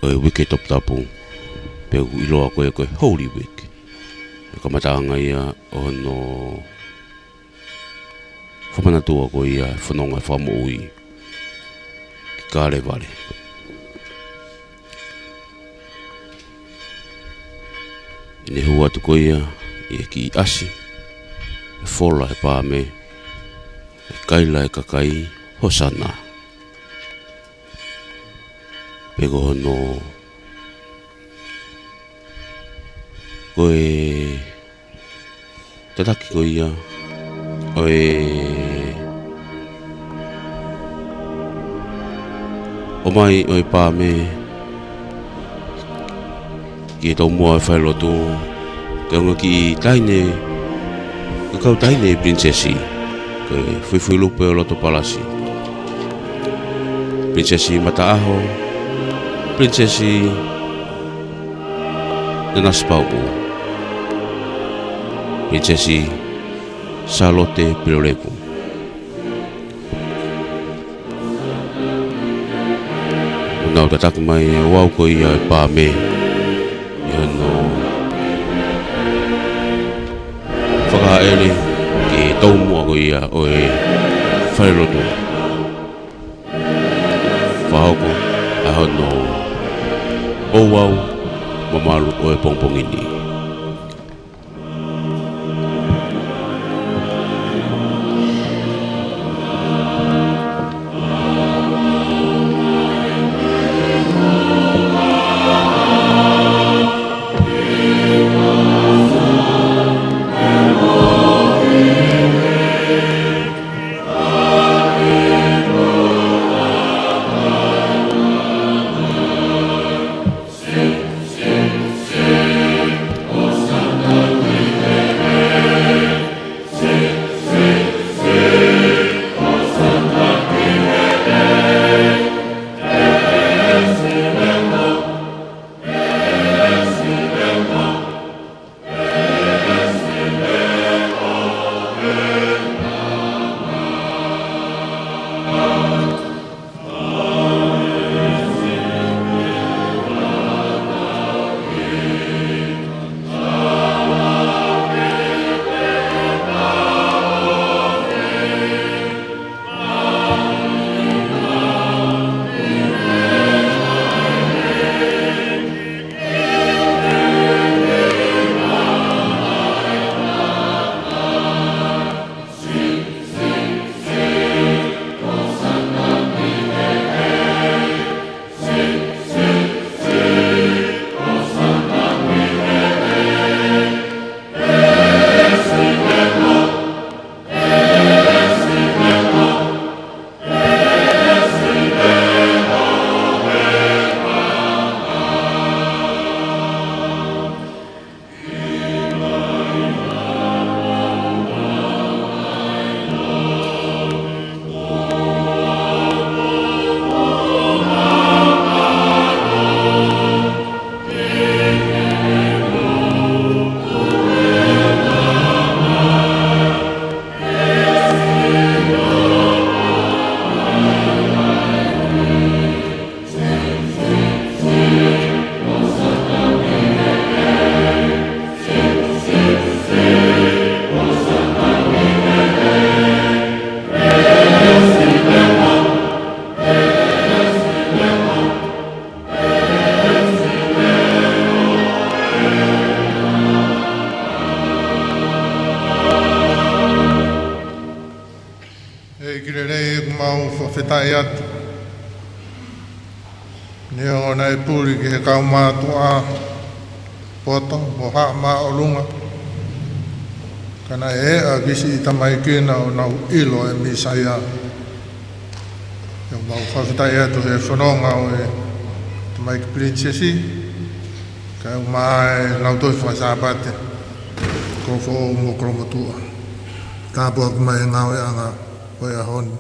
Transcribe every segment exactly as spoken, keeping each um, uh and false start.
ʻo e uike toputapu, pea ʻoku ʻiloa ko e, ko e Holy Week. Ko e kamataʻanga ia ʻo hono fakamanatua ko ia e fononga fakamoʻui ki Kalevale. ʻI heʻene hū atu ko ia ʻi he kiʻi ʻasi, ʻe fola e paame, ʻe kaila e kakai, Hosana. Pea ko hono, ko e tataki ko ia ʻo e ʻomai ʻo e paame ki he tomuʻa ʻo e falelotu, ke ʻaonga ki he taʻahine, ko e kau taʻahine Pilinisesi, ko e Fuifuilupe ʻo Lotopalasi, Pilinisesi Mataʻaho, Pilinisesi Nanasipauʻu, Pilinisesi Sālote Pilolevu. ʻOku nau tataki mai e ouau ko ia e paame ʻi hono fakaʻele ki he tomuʻa ko ia ʻo e falelotu. Fakahoko ʻa hono ouau mamalu ʻo e pongipongi ni. ʻEiki lelei, ʻoku mau fakafetaʻi atu. Neongo naʻe puli ki he kau mātuʻa poto mo haʻa māʻolunga, ka naʻe ʻea ki siʻi tamaiki na ʻo nau ʻilo e Mīsaia. ʻOku mau fakafetaʻi atu he fononga ʻo e tamaiki Pilinisesi, kae ʻumaʻā e lautohi faka-Sāpate, Kolofoʻou mo Kolomotuʻa. Tāpuaki mai e ngāueʻanga ʻo e ʻaho ni.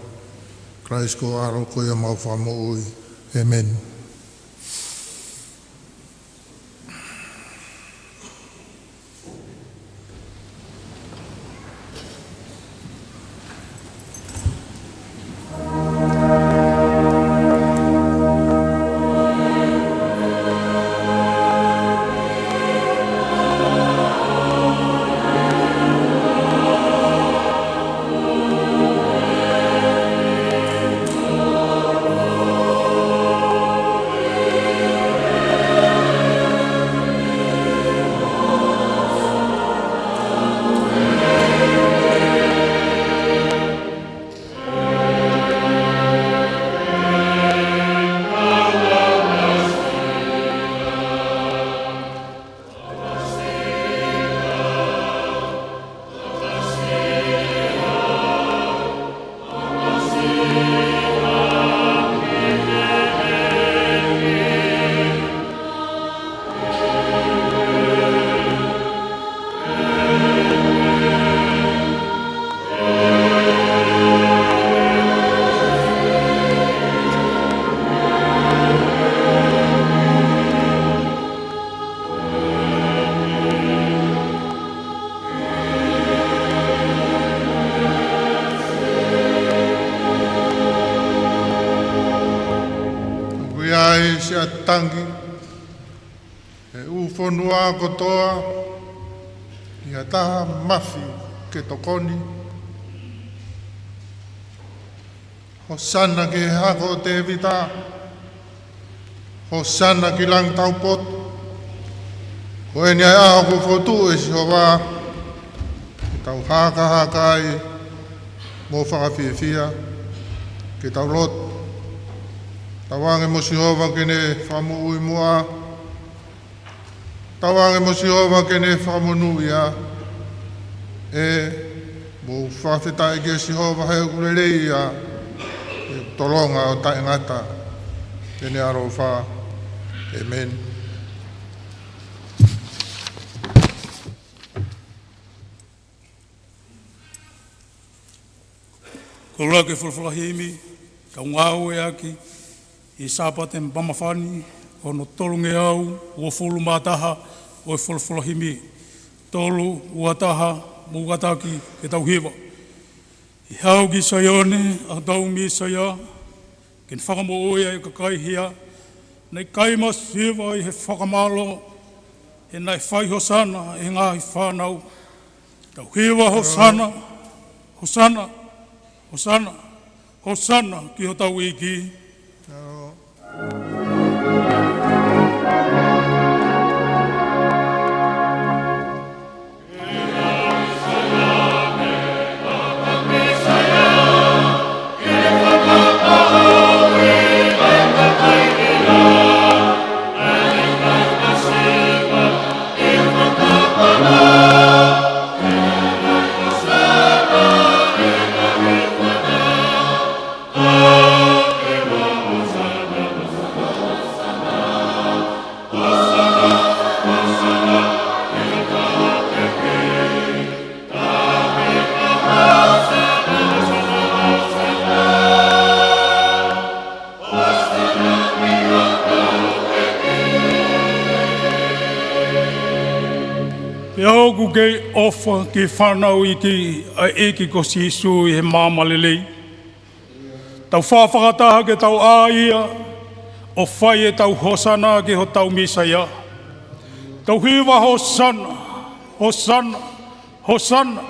Kalaisi ko ho ʻAlo, ko homau Fakamoʻui. ʻĒmeni. ʻa tangi ʻe ʻū fonua kotoa, ʻi ha taha mafi ke tokoni. Hosana ki he hako ʻo Tēvita. Hosana ki langi taupotu. Ko eni ʻa e ʻaho kuo fokotuʻu ʻe Sihova, ke tau hakahaka ai mo fakafiefia, ke tau lotu. Tauange mo Sihova ke ne fakamoʻui muʻa. Tauange mo Sihova ke ne fakamonūʻia. ʻE, mou fakafetaʻi kia Sihova he ʻoku lelei ia, ʻe tolonga ʻo taʻengata ʻene ʻaloʻofa. ʻĒmeni. Ko e ʻuluaki folofola himi, kau ngāueʻaki ʻi he Sāpate mamafani, ko hono tolungeau uofulu mā taha ʻo e folofola himi. Tolu, ua taha, mou kātaki ke tau hiva. ʻI he haʻu ki Saione ʻa hotau Mīsaia, ke ne fakamoʻui ʻa e kakai hia, naʻe ʻikai masiva ʻi he fakamālō, he naʻe fai hosana ʻe he ngaahi fānau. Tau hiva hosana, hosana, hosana, hosana ki hotau ʻEiki. Pea ʻoku kei ʻofa ki he fānau iiki ʻa e ʻEiki ko Sīsū ʻi he maama lelei. Tau fakafakataha ke tau ʻā ia ʻo fai ʻetau hosana ki hotau Mīsaia. Tau hiva hosana, hosana, hosana,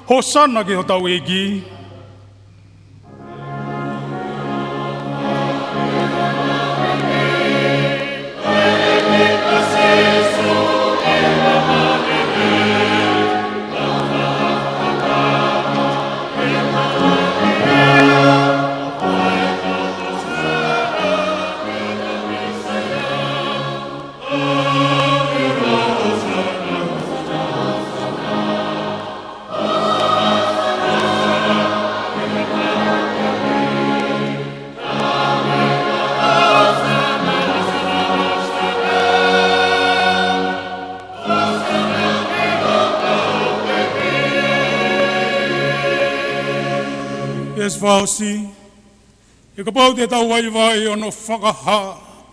hosana ki hotau ʻEiki. Veesi fā ʻosi. He kapau te tau vaivai ʻi hono fakahā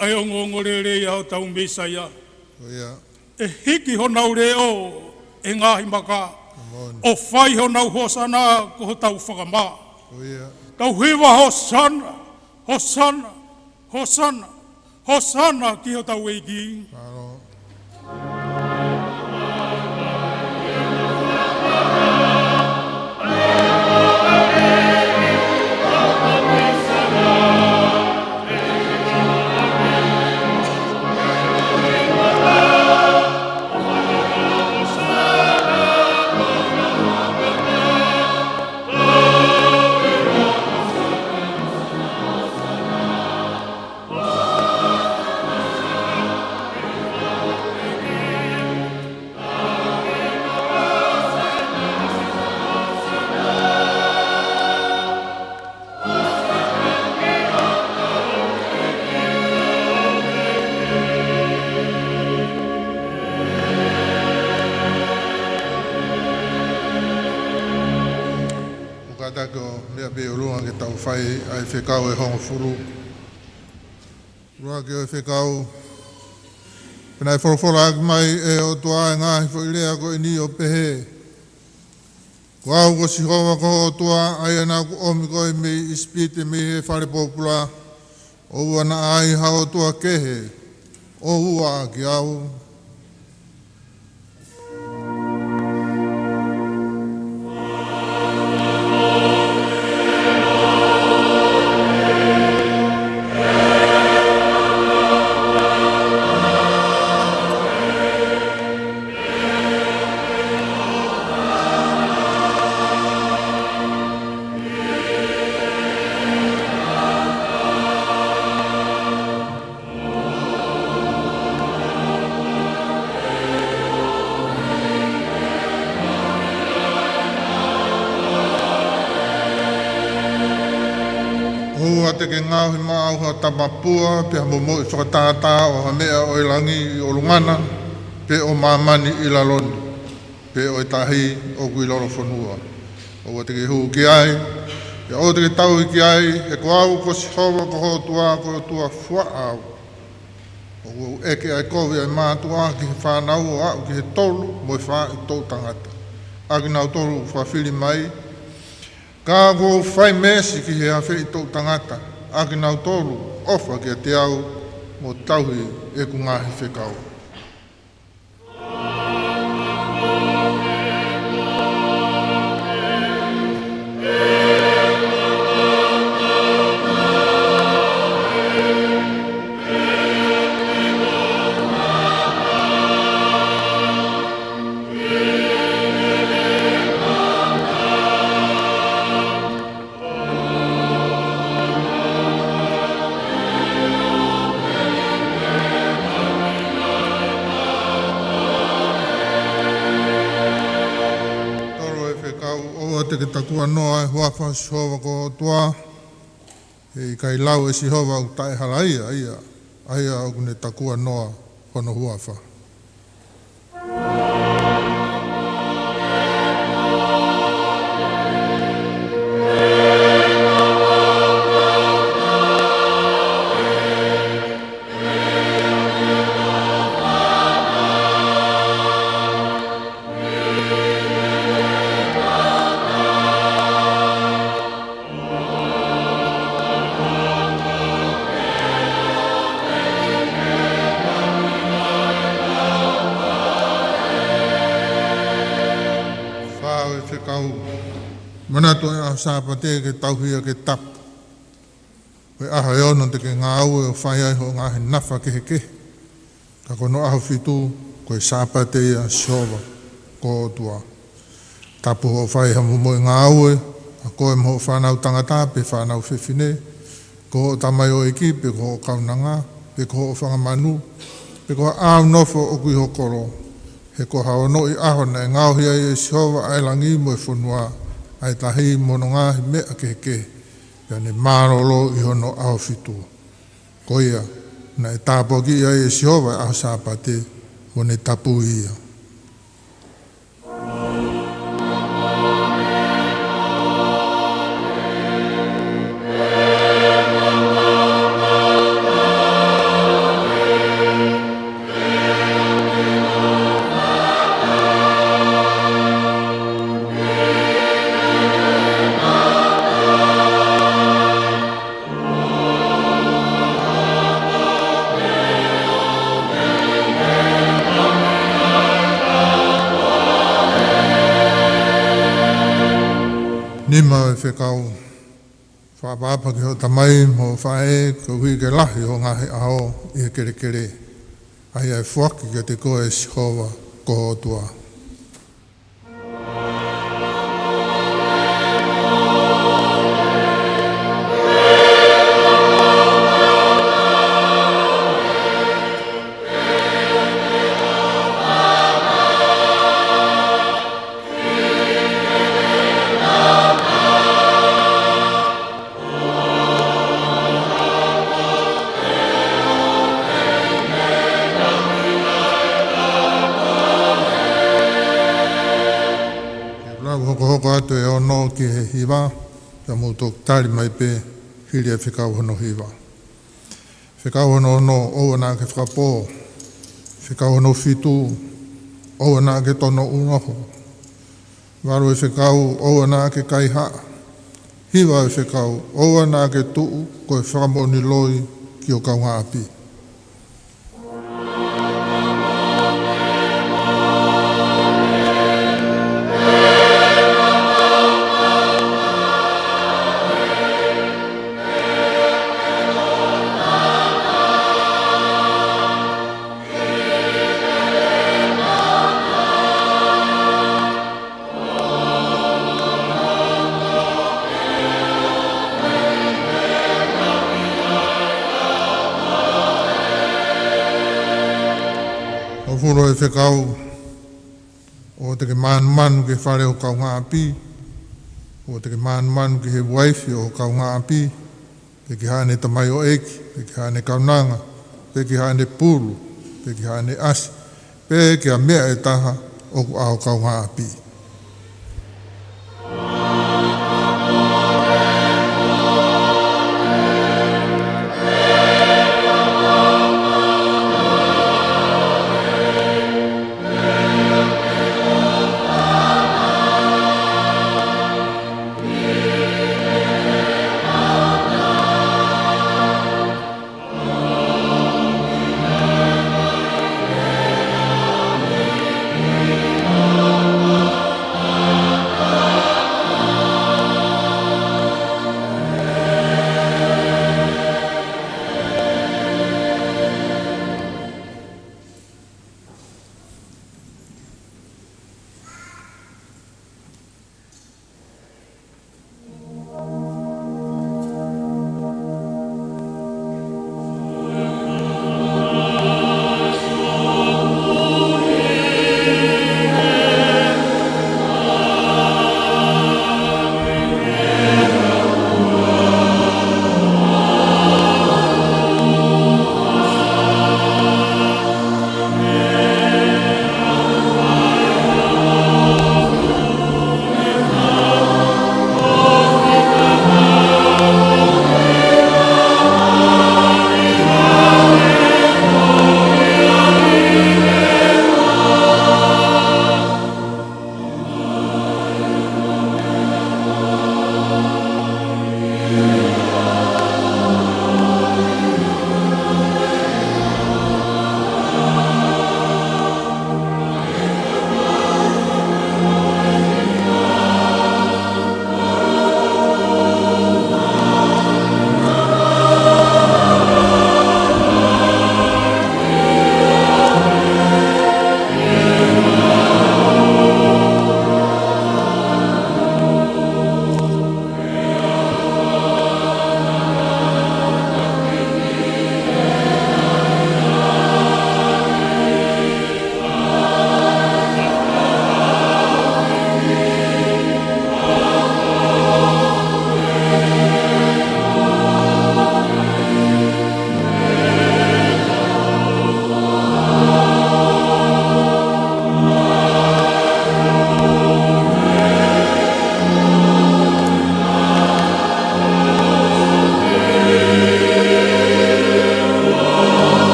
ʻa e ongoongolelei ʻa hotau Mīsaia, ʻo ia, ʻe hiki honau leʻo ʻe he ngaahi maka, ʻo fai honau hosana ko hotau fakamā. ʻO ia. Tau hiva hosana, hosana, hosana, hosana ki hotau ʻEiki. Mālō. ʻOku kātaki ʻo meʻa pē ʻi ʻolunga ke tau fai ʻa e fekau ʻe hongofulu. ʻUluaki ʻo e fekau. Pea naʻe folofola ʻaki mai ʻe he ʻOtua ʻa e ngaahi foʻi lea ko eni ʻo pehē: Ko au ko Sihova ko ho ʻOtua, ʻa ia naʻa ku ʻomi koe mei ʻIsipite, mei he fale pōpula, ʻOua naʻa ai ha ʻotua kehe ʻo ua ʻaki au. ʻOua te ke ngaohi maʻau ha tamapua, pe ha momoʻi fakatātā ʻo ha meʻa ʻo e langi ʻi ʻolunga na, pe ʻo māmani ʻi lalo ni, pe ʻo e tahi ʻoku ʻi lolofonua. ʻOua te ke hū ki ai, pea ʻoua te ke tauhi ki ai, he ko au ko Sihova ko ho ʻOtua, ko e ʻOtua fuaʻa au. ʻOku ou ʻeke ʻa e kovi ʻa e mātuʻa ki he fānau ʻo aʻu ki he tolu mo e fā ʻi toʻu tangata, ʻakinautolu ʻoku fakafili mai. Ka ʻoku ou fai meesi ki he afe ʻi toʻu tangata, ʻakinautolu ʻoku ʻofa kiate au mo tauhi ʻeku ngaahi fekau. Tolu e fekau. ʻOua te ke takuanoa ʻa e huafa ʻo Sihova ko ho ʻOtua. He ʻikai lau ʻe Sihova ʻoku taʻehalaia ia ʻa ia ʻoku ne takuanoa hono huafa. Fā e fekau. Manatu ʻa e ʻaho Sāpate ke tauhi ia ke tapu. Ko e ʻaho ʻe ono te ke ngāue ʻo fai ai hoʻo ngaahi nafa kehekehe. Ka ko hono ʻaho fitu, ko e Sāpate ia ʻa Sihova ko ho ʻOtua. Tapu hoʻo fai ha momoʻi ngāue, ʻa koe mo hoʻo fānau tangata pe fānau fefine, ko hoʻo tamaioʻeiki pe ko hoʻo kaunanga, pe ko hoʻo fanga manu, pe ko ha ʻāunofo ʻoku ʻi ho kolo. He ko ha onoʻi ʻaho naʻe ngaohi ai ʻe Sihova ʻa e langi mo e fonua, ʻa e tahi mo hono ngaahi meʻa kehekehe, pea ne mālōlō ʻi hono ʻaho fitu. Ko ia, naʻe tāpuakiʻi ai ʻe Sihova ʻa e ʻaho Sāpate, mo ne tapui ia. Nima e fekau. Fakaʻapaʻapa ki hoʻo tamai mo hoʻo faʻē, koeʻuhi ke lahi hoʻo ngaahi ʻaho ʻi he kelekele, ʻa ia ʻe foaki kiate koe ʻe Sihova ko ho ʻOtua. Ke lau hokohoko atu e ono ki he hiva, pea mou toki tali mai pē hili e fekau hono hiva. Fekau hono ono, ʻoua naʻa ke fakapō. Fekau hono fitu, ʻoua naʻa ke tono unoho. Valu e fekau, ʻoua naʻa ke kaihaʻa. Hiva e fekau, ʻoua naʻa ke tuʻu ko e fakamoʻoni loi ki ho kaungāʻapi. Hongofulu e fekau. ʻOua te ke mānumanu ki he fale ʻo ho kaungāʻapi, ʻoua te ke mānumanu ki he uaifi ʻo ho kaungāʻapi, pe ki haʻane tamaioʻeiki, pe ki haʻane kaunanga, pe ki haʻane pulu, pe ki haʻane ʻasi, pe ki ha meʻa ʻe taha ʻoku ʻa ho kaungāʻapi.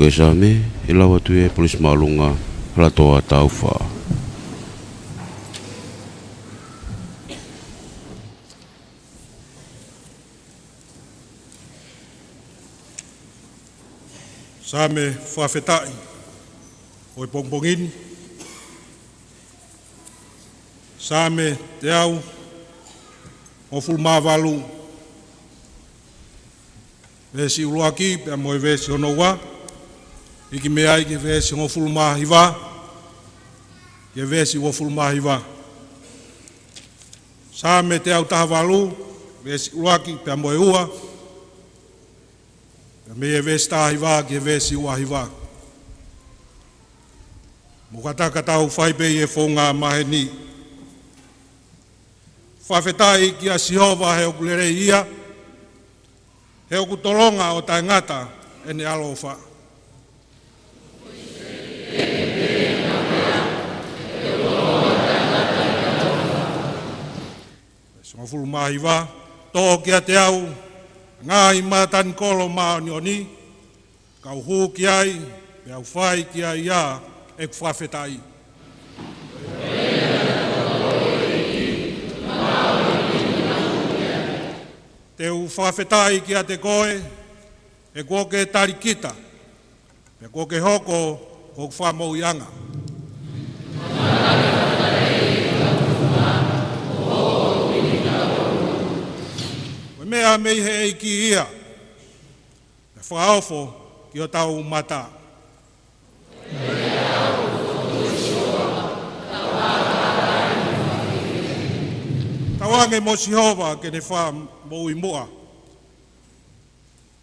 Ko e Saame, ʻe lau atu ʻe he Polisi Māʻolunga, Halatoa Taufa. Saame fakafetaʻi ʻo e pongipongi ni. Saame teau hongofulu mā valu, veesi ʻuluaki pea mo e veesi hono ua, hiki mei ai ki he veesi hongofulu mā hiva, ki he veesi uofulu mā hiva. Saame teau taha valu, veesi ʻuluaki pea mo e ua, pea mei he veesi taha hiva ki he veesi ua hiva. Mou kātaki ʻo tau fai pē ʻi he founga maheni. Fakafetaʻi kia Sihova he ʻoku lelei ia, he ʻoku tolonga ʻo taʻengata ʻene ʻaloʻofa. Songofulu mā hiva. Toʻo kiate au ʻa e ngaahi matanikolo māʻoniʻoni, kau hū ki ai, pea u fai ki ai ʻa ʻeku fakafetaʻi. Te u fakafetaʻi kiate koe, he kuo ke tali kita, pea kuo ke hoko ko hoku fakamoʻuiʻanga. Ko e meʻa mei he ʻEiki ia, pea fakaofo ki hotau mata. Tauange mo Sihova ke ne fakamoʻui muʻa.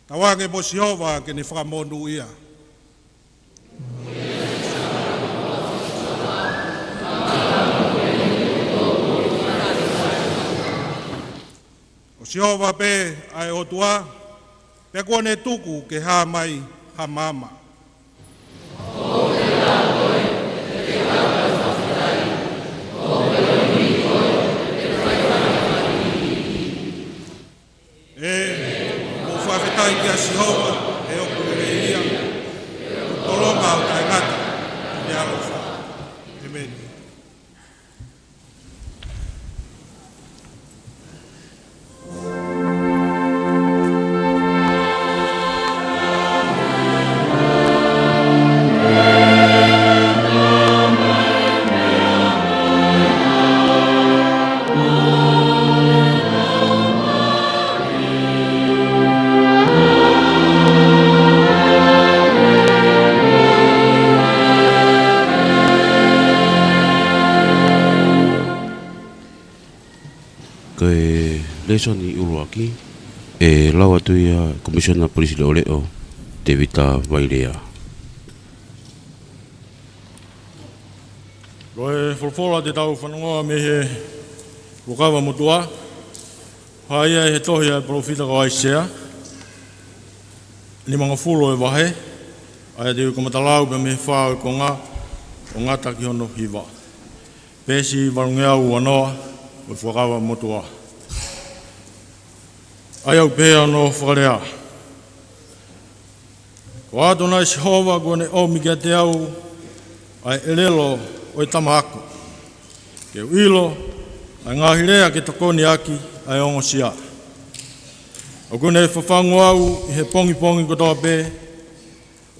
Tauange mo Sihova ke ne fakamonūʻia. Ko Sihova pē ʻa e ʻOtua, pea kuo ne tuku ke hā mai ha maama. ʻE, mou fakafetaʻi kia Sihova, he ʻoku lelei ia, he ʻoku tolonga ʻo taʻengata ʻene ʻaloʻofa. ʻĒmeni. Ko e lēsoni ʻuluaki, ʻe lau atu ia ʻe he Komisiona Polisi Leʻoleʻo, Tēvita Vailea. Ko e folofola te tau fanongoa mei he Fuakava Motuʻa, hā ia ʻi he tohi ʻa e palōfita ko ʻAisea, nimangofulu ʻo e vahe, ʻa ia te u kamata lau pē mei he fā ʻo e konga, ʻo ngata ki hono hiva. Peesi valungeau uanoa ʻo e Fuakava Motuʻa. ʻA ia ʻoku pehē hono fakalea: Ko ʻAtonai Sihova kuo ne ʻomi kiate au ʻa e ʻelelo ʻo e tama ako, ke u ʻilo ʻa e ngaahi lea ke tokoni ʻaki ʻa e ongosia. ʻOku ne fafangu au ʻi he pongipongi kotoa pē,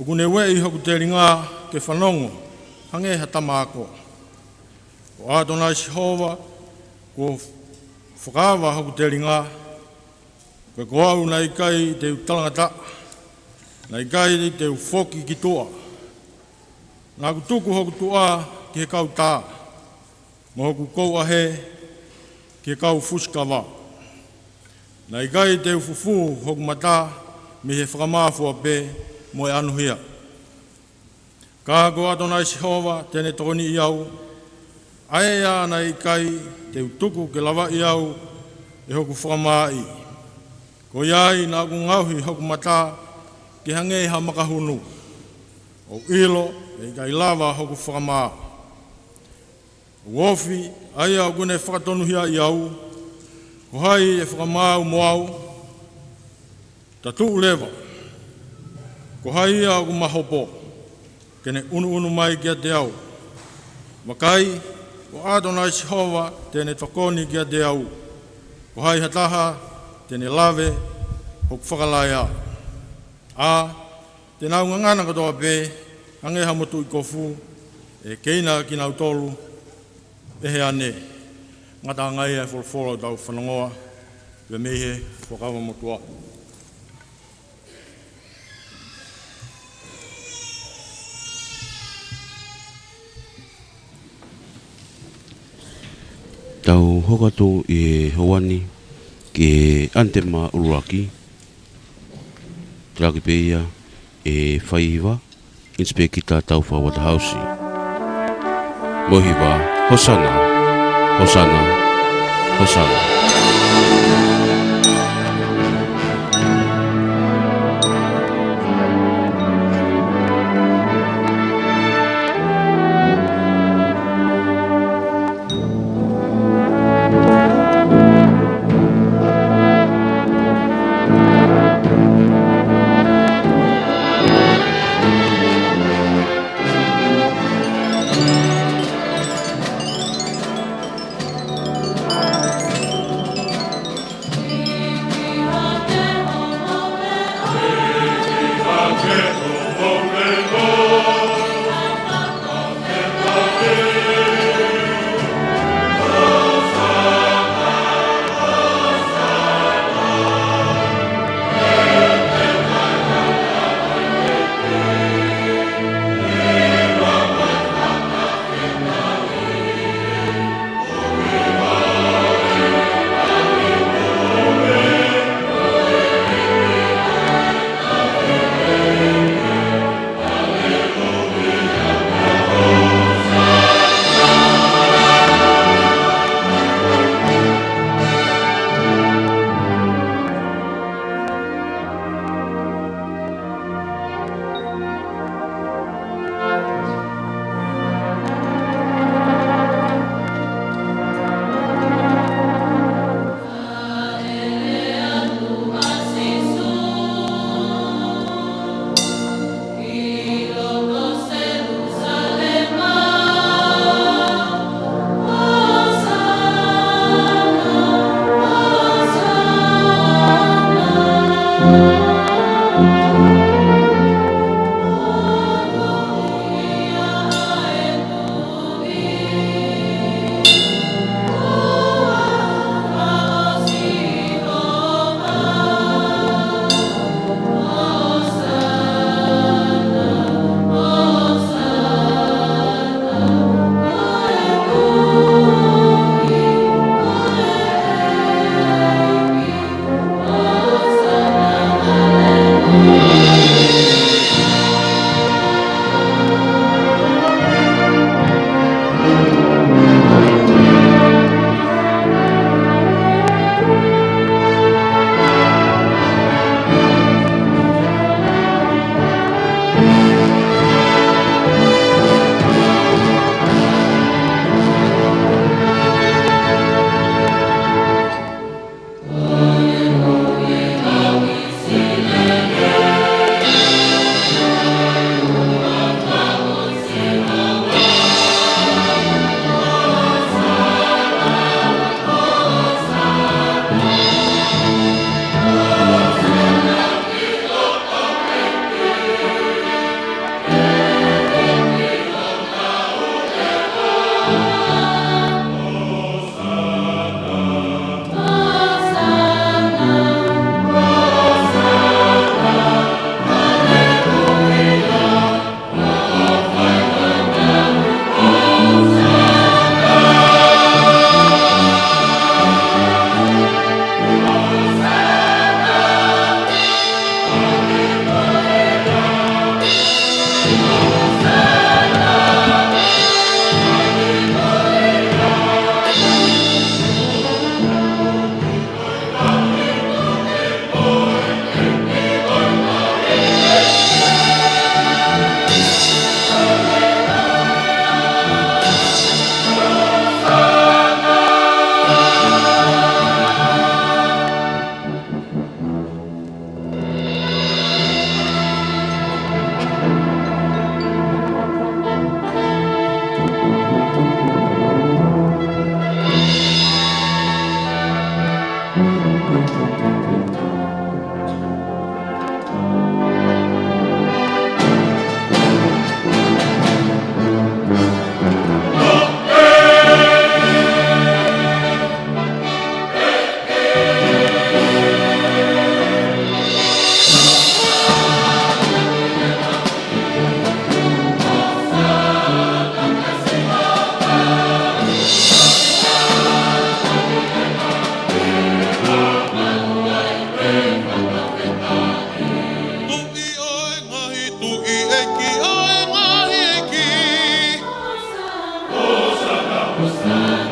ʻoku ne ueʻi hoku telinga ke fanongo hangē ha tama ako. Ko ʻAtonai Sihova kuo fakaava hoku telinga, pea ko au naʻe ʻikai te u talangataʻa, naʻe ʻikai te u foki ki tuʻa. Naʻa ku tuku hoku tuʻa ki he kau tā, mo hoku kouʻahe ki he kau fusi kava. Naʻe ʻikai te u fufū hoku mata mei he fakamāfua pē mo e ʻanuhia. Ka ko ʻAtonai Sihova te ne tokoniʻi au, ʻa ia naʻe ʻikai te u tuku ke lavaʻi au ʻe hoku fakamaaʻi. Ko ia ai naʻa ku ngaohi hoku mata ke hangē ha makahunu, ʻo u ʻilo ʻe ʻikai lava hoku fakamā. ʻOku ofi ʻa ia ʻoku ne fakatonuhiaʻi au, ko hai ʻe fakamaau mo au? Ta tuʻu leva, ko hai ia ʻoku ma hopo ke ne ʻunuʻunu mai kiate au? Vakai, ko ʻAtonai Sihova te ne tokoni kiate au, ko hai ha taha te ne lave hoku fakalaea? ʻA, te nau ngangana kotoa pē hangē ha motuʻi kofu, ʻe keina kinautolu ʻe he ane. Ngataʻanga ia e folofola ʻoku tau fanongoa, pea mei he Fuakava Motuʻa. Tau hoko atu ʻi he houa ni ki he ʻanitema ʻuluaki, talaki pē ia ʻe he faiva, Inspector Taufa Waterhouse. mo e hiva: Hōsana, Hōsana, Hōsana.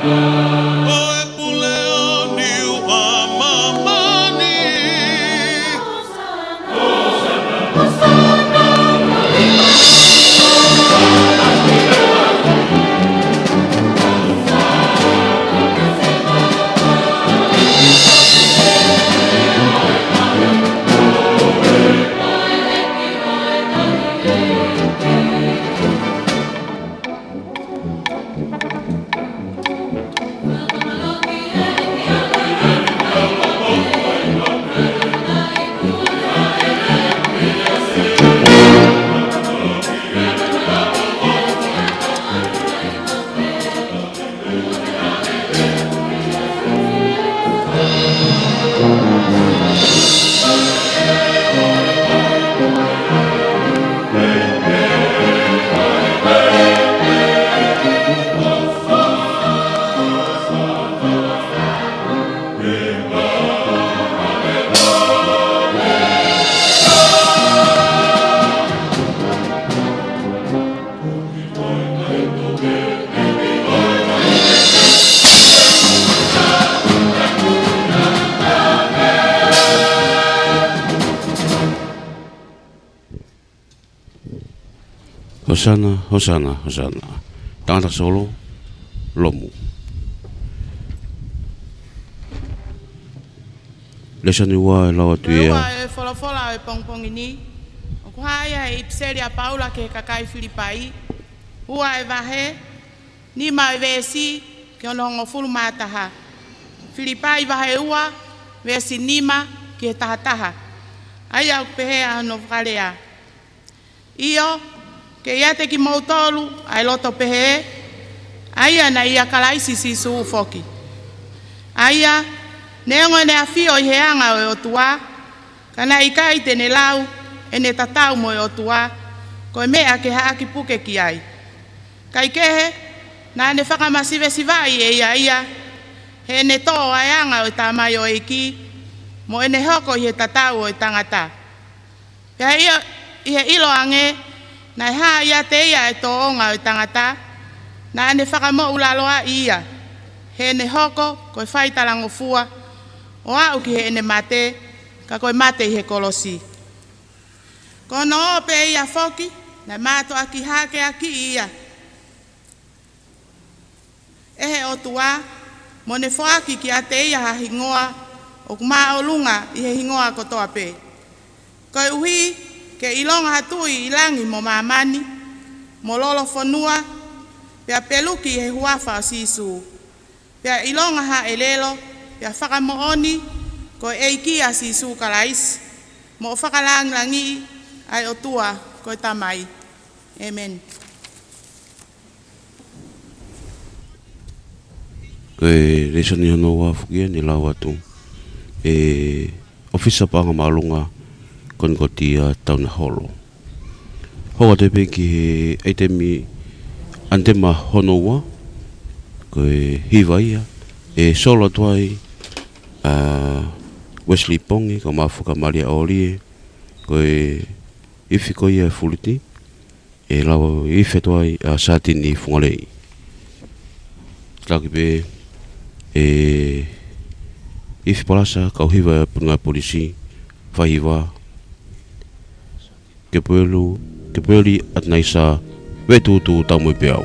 ʻo e pule ʻo Niu ʻa māmani. Hosana, hosana, hosana. Tangata solo, lomu. Lēsoni ua ʻe lau atu ia. Ua e folofola ʻo e pongipongi ni. ʻOku hā ia he ʻipiseli ʻa Paula ki he kakai Filipai. Ua e vahe, nima e veesi ki hono hongofulu mā taha. Filipai vahe ua, veesi nima ki he taha taha. ʻA ia ʻoku pehē ʻa hono fakalea. ʻIo, ke ʻiate kimoutolu ʻa e loto pehē, ʻa ia naʻe ʻia Kalaisi Sīsū foki. ʻA ia, neongo ʻene ʻafio ʻi he anga ʻo e ʻOtua, ka naʻe ʻikai te ne lau ʻene tatau mo e ʻOtua ko e meʻa ke haʻaki puke ki ai. Kaekehe, naʻa ne fakamasivesivaʻi ʻe ia ia, heʻene tō ʻa e anga ʻo e tamaioʻeiki, mo ʻene hoko ʻi he tatau ʻo e tangata. Pea ʻi, ʻi he ʻilo ange, naʻe hā ʻiate ia ʻa e tōʻonga ʻo e tangata, naʻa ne fakamoʻulaloaʻi ia, heʻene hoko ko e faitalangofua, ʻo aʻu ki heʻene mate, ka ko e mate ʻi he kolosi. Ko hono ō pē ia foki, naʻe mātuʻaki hākeakiʻi ia ʻe he ʻOtua, mo ne foaki kiate ia ha hingoa ʻoku māʻolunga ʻi he hingoa kotoa pē. Koeʻuhi ke ʻilonga ha tuʻi ʻi langi mo māmani, mo lolofonua, pea peluki ʻi he huafa ʻo Sīsū. Pea ʻilonga ha ʻelelo, pea fakamoʻoni, ko e ʻEiki ʻa Sīsū Kalaisi, mo fakalāngilangiʻi ʻa e ʻOtua ko e Tamai. ʻĒmeni. Ko e lēsoni hono ua foki eni lau atu ʻe ʻOfisa Paʻanga Māʻolunga Konikotia Taunaholo. Hoko atu pē ki he ʻaitemi ʻanitema hono ua, ko e hiva ia, ʻe solo atu ai ʻa Wesley Pongi, ko Mafuka Malia ʻOlie, ko e ifi ko ia ʻa Fuliti, ʻe lau ifi atu ai ʻa Satini Fungalei. Taki pē ʻe ifi palasa kau hiva ʻa e Pulinga Polisi, faiva, Kepuelu, Kepueli ʻAtanaisa Vetutu Taumui Peau.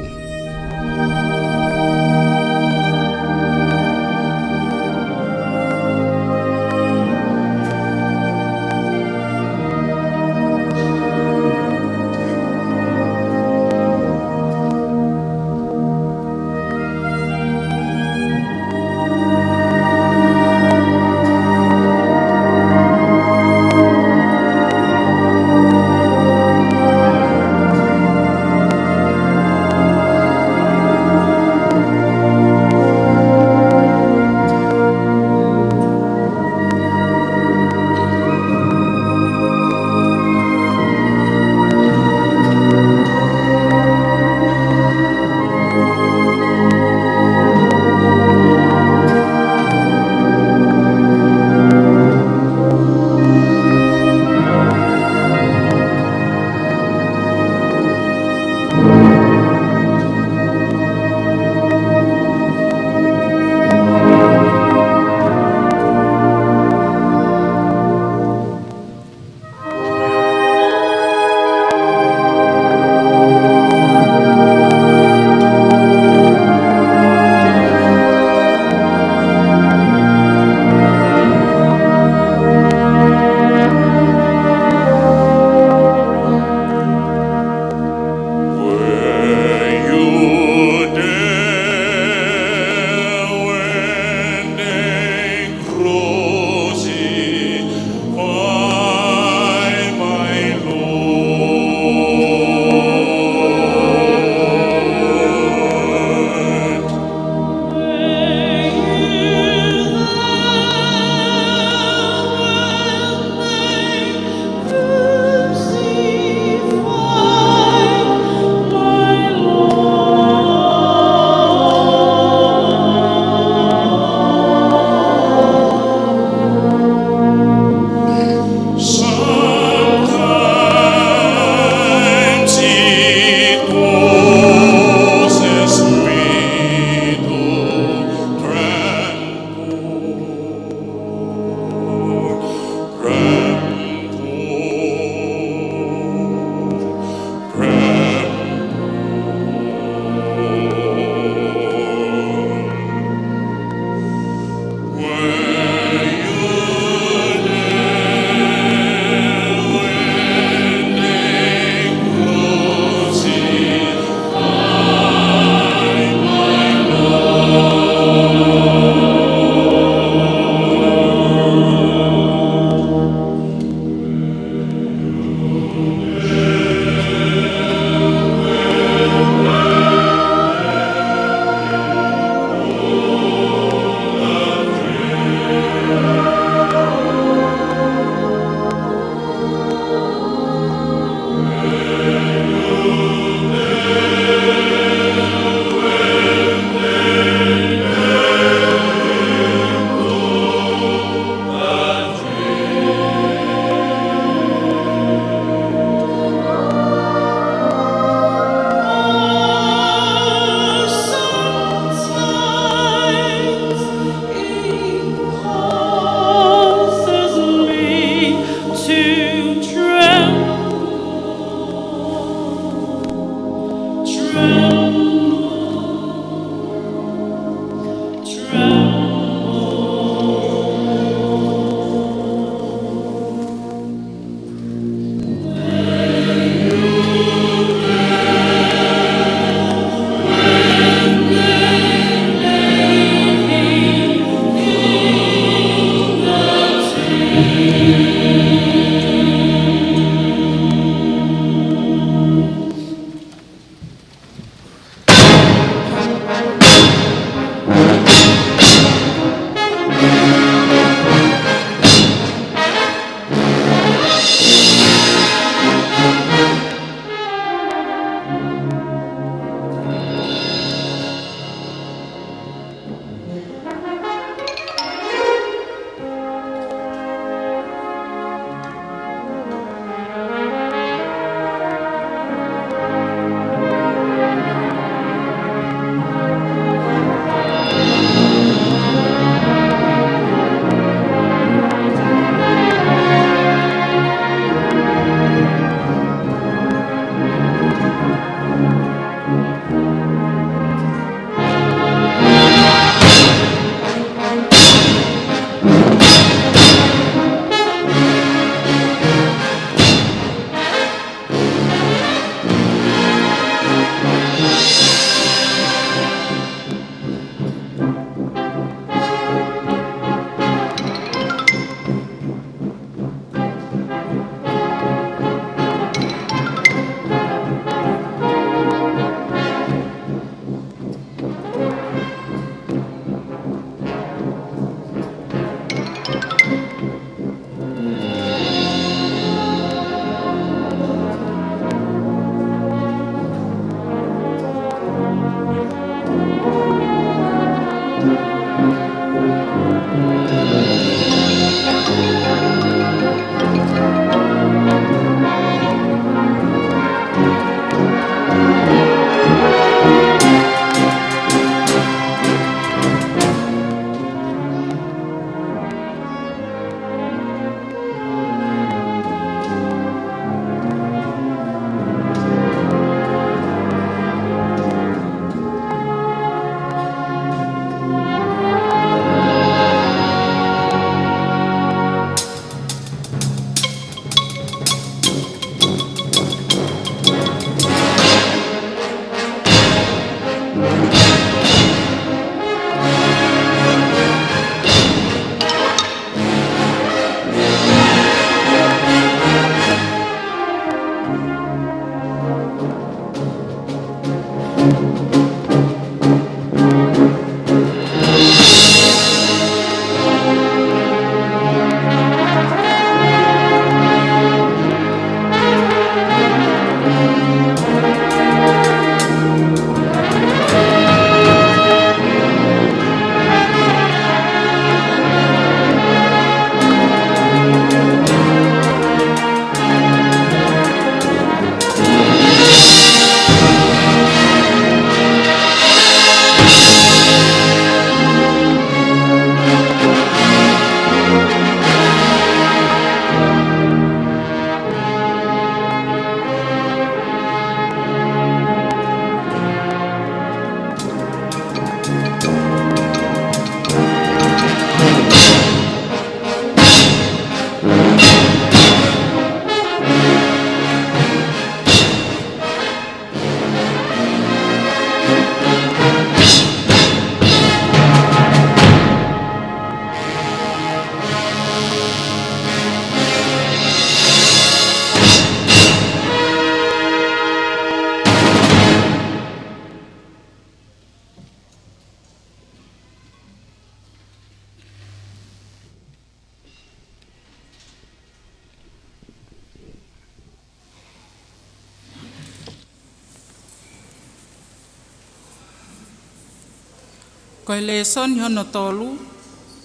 Ko e lēsoni hono tolu,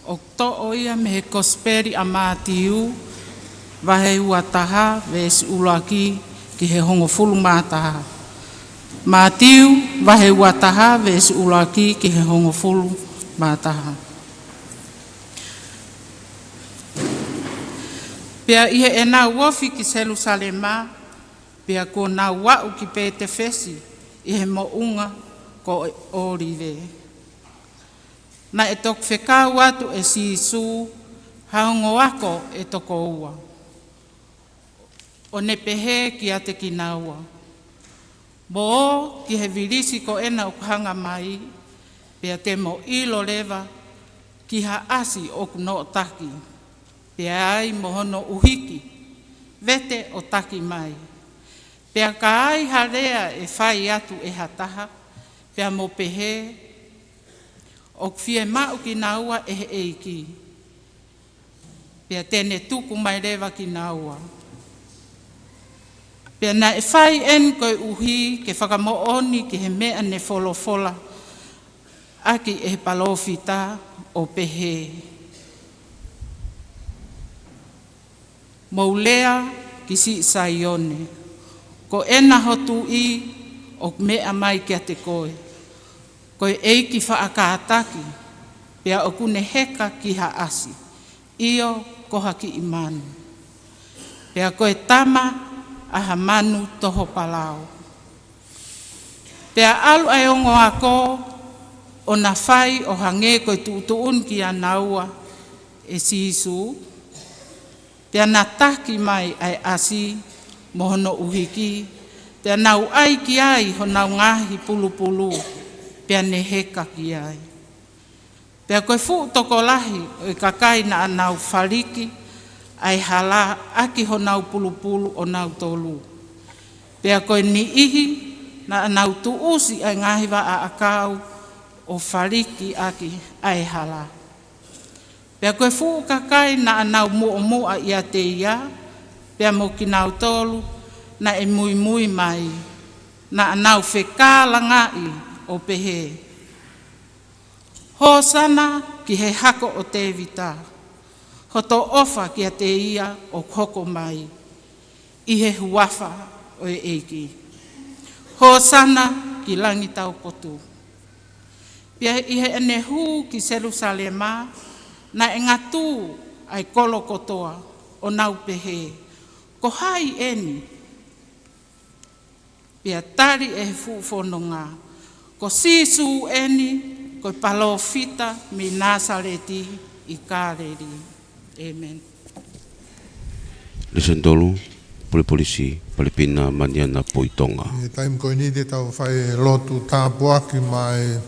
ʻoku toʻo ia mei he Kosipeli ʻa Mātiu, vahe ua taha, veesi ʻuluaki ki he hongofulu mā taha. Mātiu, vahe ua taha, veesi ʻuluaki ki he hongofulu mā taha. Pea ʻi heʻenau ofi ki Selusalema, pea kuo nau aʻu ki Pētefesi, ʻi he moʻunga ko ʻOlive. Naʻe toki fekau atu ʻe Sīsū ha ongo ako ʻe toko ua, ʻo ne pehē kiate kinaua, Mo ō ki he vilisi ko ena ʻoku hanga mai, pea te mo ʻilo leva ki ha ʻasi ʻoku noʻotaki, pea ai mo hono ʻuhiki, vete ʻo taki mai. Pea ka ai ha lea ʻe fai atu ʻe ha taha, pea mo pehē, ʻOku fiemaʻu kinaua ʻe he ʻEiki, pea te ne tuku mai leva kinaua. Pea naʻe fai eni koeʻuhi ke fakamoʻoni ki he meʻa ne folofola ʻaki ʻe he palōfita ʻo pehē, Mou lea ki siʻi Saione, Ko ena ho Tuʻi ʻoku meʻa mai kiate koe, ko e ʻEiki faʻa kātaki, pea ʻoku ne heka ki ha ʻasi, ʻio, ko ha kiʻi manu. Pea ko e tama ʻa ha manu toho palao. Pea ʻalu ʻa e ongo ako ʻo na fai ʻo hangē ko e tuʻutuʻuni kiate kinaua ʻe Sīsū, pea na taki mai ʻa e ʻasi mo hono ʻuhiki, pea nau ʻai ki ai honau ngaahi pulupulu, pea ne heka ki ai. Pea ko e fuʻu tokolahi ʻo e kakai naʻa nau faliki ʻa e hala ʻaki honau pulupulu ʻonautolu. Pea ko e niʻihi naʻa nau tuʻusi ʻa e ngaahi vaʻa ʻakau ʻo faliki ʻaki ʻa e hala. Pea ko e fuʻu kakai naʻa nau muʻomuʻa ʻiate ia, pea mo kinautolu naʻe muimui mai, naʻa nau fekālangaʻi ʻo pehē, Hōsana ki he hako ʻo Tēvita, hoto ʻofa kiate ia ʻoku hoko mai ʻi he huafa ʻo e ʻEiki. Hōsana ki langi taupotu. Pea ʻi heʻene hū ki Selusalema, naʻe ngatū ʻa e kolo kotoa ʻo nau pehē, Ko hai eni? Pea tali ʻe he fuʻu fononga, Ko Sīsū eni, ko e palōfita mei Nāsaleti ʻi Kāleli. ʻĒmeni. Lēsoni tolu, Pule Polisi, Palēpina, Maliana Poitonga. ʻI he taimi ko eni te tau fai e lotu tāpuaki maʻa e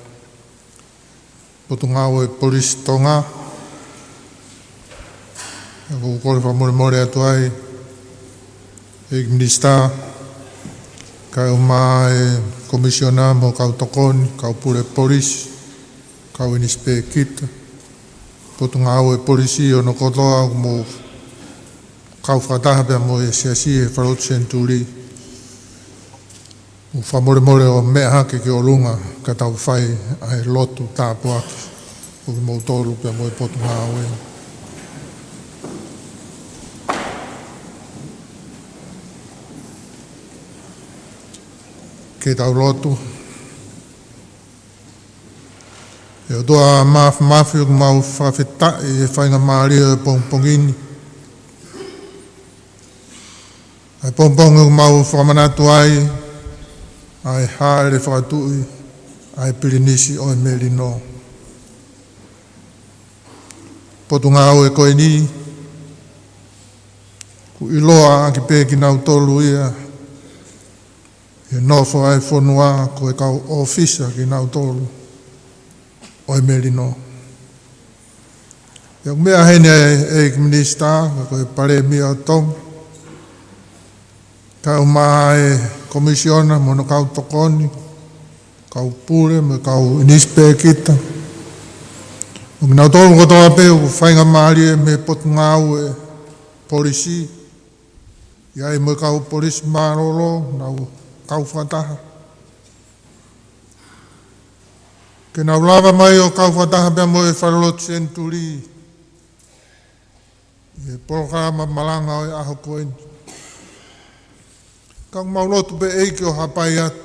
Potungāue Polisi Tonga. ʻOku ou kole fakamolemole atu ai, ʻEiki Minisitā, kae ʻumaʻā e Komisiona mo e kau tokoni, kau pule polisi, kau inisipēkita, Potungāue Polisi ʻo e ʻaho kotoa, ʻoku mou kau fakataha pea mo e Siasi ʻi he Falelotu Senituli. ʻOku ou fakamolemole ʻo meʻa hake ki ʻolunga ka tau fai ʻa e lotu tāpuaki ʻo kimoutolu pea mo e Potungāue. Ke tau lotu. ʻE ʻOtua Māfimafi, ʻoku mau fakafetaʻi he faingamālie ʻo e pongipongi ni. ʻA e pongipongi ʻoku mau fakamanatu ai ʻa e hāʻele fakatuʻi ʻa e Pilinisi ʻo e Melino. Potungāue ko eni, ʻoku ʻiloa ʻaki pē kinautolu ia ʻi he nofo ʻa e fonua ko e kau ʻōfisa kinautolu ʻo e Melino. Pea ʻoku meʻa heni ʻa e ʻEiki Minisitā, ko e Palēmia ʻo Tonga, kae ʻumaʻā e Komisiona mo hono kau tokoni, kau pule mo e kau inisipēkita. ʻO kinautolu kotoa pē ʻoku faingamālie mei he Potungāue Polisi, ʻi ai mo e kau polisi mālōlō, nau kau fakataha. Ke nau lava mai ʻo kau fakataha pea mo e Falelotu Senituli ʻi he polokalama malanga ʻo e ʻaho ko eni. Ka ʻoku mau lotu pē ʻEiki ʻo hapai atu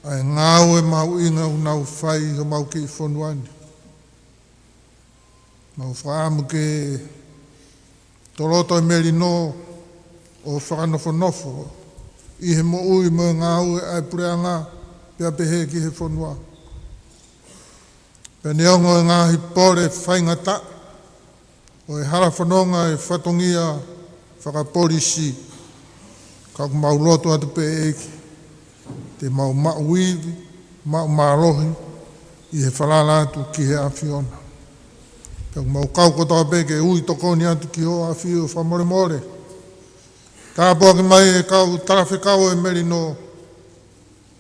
ʻa e ngāue mahuʻinga ʻoku nau fai ʻi homau kiʻi fonua ni. Mau fakaʻamu ke toloto e Melino ʻo fakanofonofo ʻi he moʻui mo e ngāue ʻa e puleʻanga, pea pehē ki he fonua. Pea neongo e ngaahi pole faingataʻa ʻo e hala fononga e fatongia fakapolisi, ka ʻoku mau lotu atu pē, ʻEiki, te mau maʻu ivi, maʻu mālohi ʻi he falala atu ki he ʻAfiona. Pea ʻoku mau kau kotoa pē ke ui tokoni atu ki hoʻo ʻAfio fakamolemole. Tāpuaki mai e kau talafekau ʻo e melino,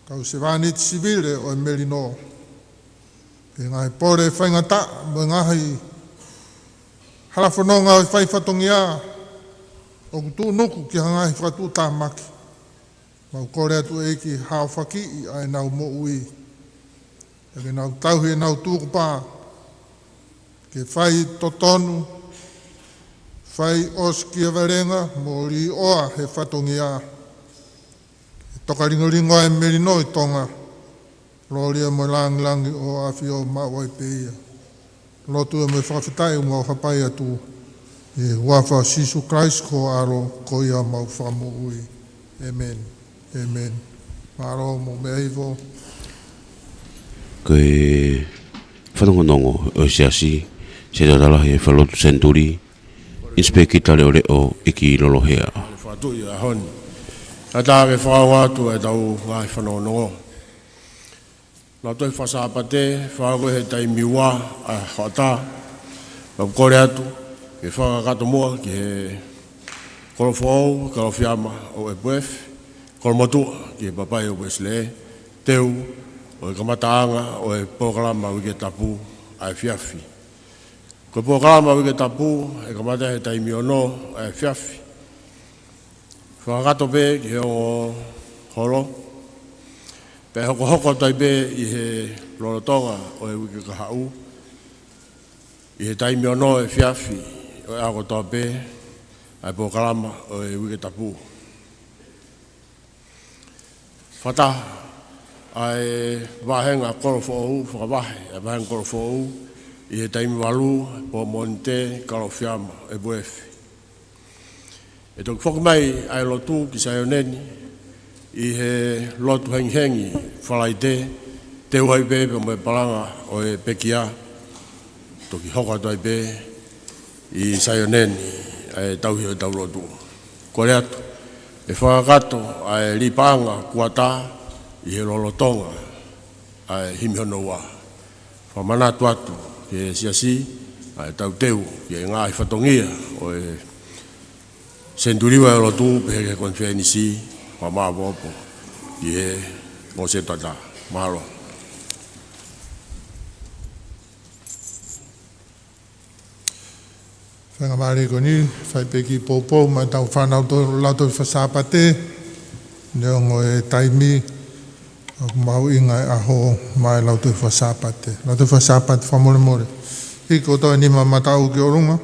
kau sevāniti sivile ʻo e melino, ki he ngaahi pole faingataʻa mo e ngaahi hala fononga ʻo e fai fatongia ʻoku tuʻunuku ki ha ngaahi fakatuʻutāmaki. Mau kole atu, ʻEiki, haofakiʻi ʻa ʻenau moʻui, pea ke nau tauhi ʻenau tukupā ke fai totonu, fai ʻosikiavelenga mo līʻoa he fatongia. Ke tokalingolingo ʻa e melino ʻi Tonga, lōlia mo e lāngilangi ʻo e ʻAfio, maʻu ai pē ia. Lotu mo e fakafetaʻi ʻoku mau hapai atu ʻi he huafa ʻo Sīsū Kalaisi ko ho ʻAlo, ko ia homau Fakamoʻui. ʻĒmeni. ʻĒmeni. Mālō mo e meʻa hifo. Ko e fanongonongo ʻo e Siasi, Sēnitā Lahi ʻo e Falelotu Senituli, ʻInisipēkita Leʻoleʻo ʻEiki Lolohea. Fakatuʻi ʻaho ni. Kae ʻatā ke fakaongo atu ʻetau ngaahi fanongonongo. Lautohi Fakasāpate, fakaʻosi he taimi ua ʻa e hoʻatā. Mau kole atu ke fakakakato muʻa ki he kolo foʻou, Kalofiama ʻo e Puefi, kolo motuʻa ki he Papaʻi ʻo Uēsilē, teu ʻo e kamataʻanga ʻo e polokalama Uike Tapu ʻa e efiafi. Ko e polokalama Uike Tapu ʻe kamata he taimi ono ʻa e efiafi, fakakakato pē ki he ongo holo, pea hokohoko atu ai pē ʻi he lolotonga ʻo e uike kahaʻu, ʻi he taimi ono ʻo e efiafi, ʻo e ʻaho kotoa pē ʻa e polokalama ʻo e Uike Tapu. Fakataha ʻa e vāhenga kolo foʻou, fakavahe ʻa e vāhenga kolo foʻou ʻi he taimi valu, pō Mōnite, Kalofiama ʻo e Puefi. ʻE toki foki mai ʻa e lotu ki Saione ni ʻi he lotu hengihengi Falaite, teu ai pē pea mo e palanga ʻo e pekia, toki hoko atu ai pē ʻi Saione ni ʻa e tauhi ʻo ʻetau lotu. Kole atu ʻe fakakakato ʻa e lipaʻanga kuata ʻi he lolotonga ʻa e himi hono ua. Fakamanatu atu ki he Siasi ʻa ʻetau teu ki he ngaahi fatongia ʻo e senituli ua ʻo e lotu, pehē ki he konifelenisi, fakamāʻopoʻopo ki he ngaahi sētuata. Mālō. Faingamālie ko eni, fai pē kiʻi poupou maʻa ʻetau fānau ʻo e Lautohi Fakasāpate, neongo e taimi, ʻoku mahuʻinga e ʻaho maʻa e Lautohi Fakasāpate. Lautohi Fakasāpate, fakamolemole. Hiki kotoa e nima mataʻu ki ʻolunga.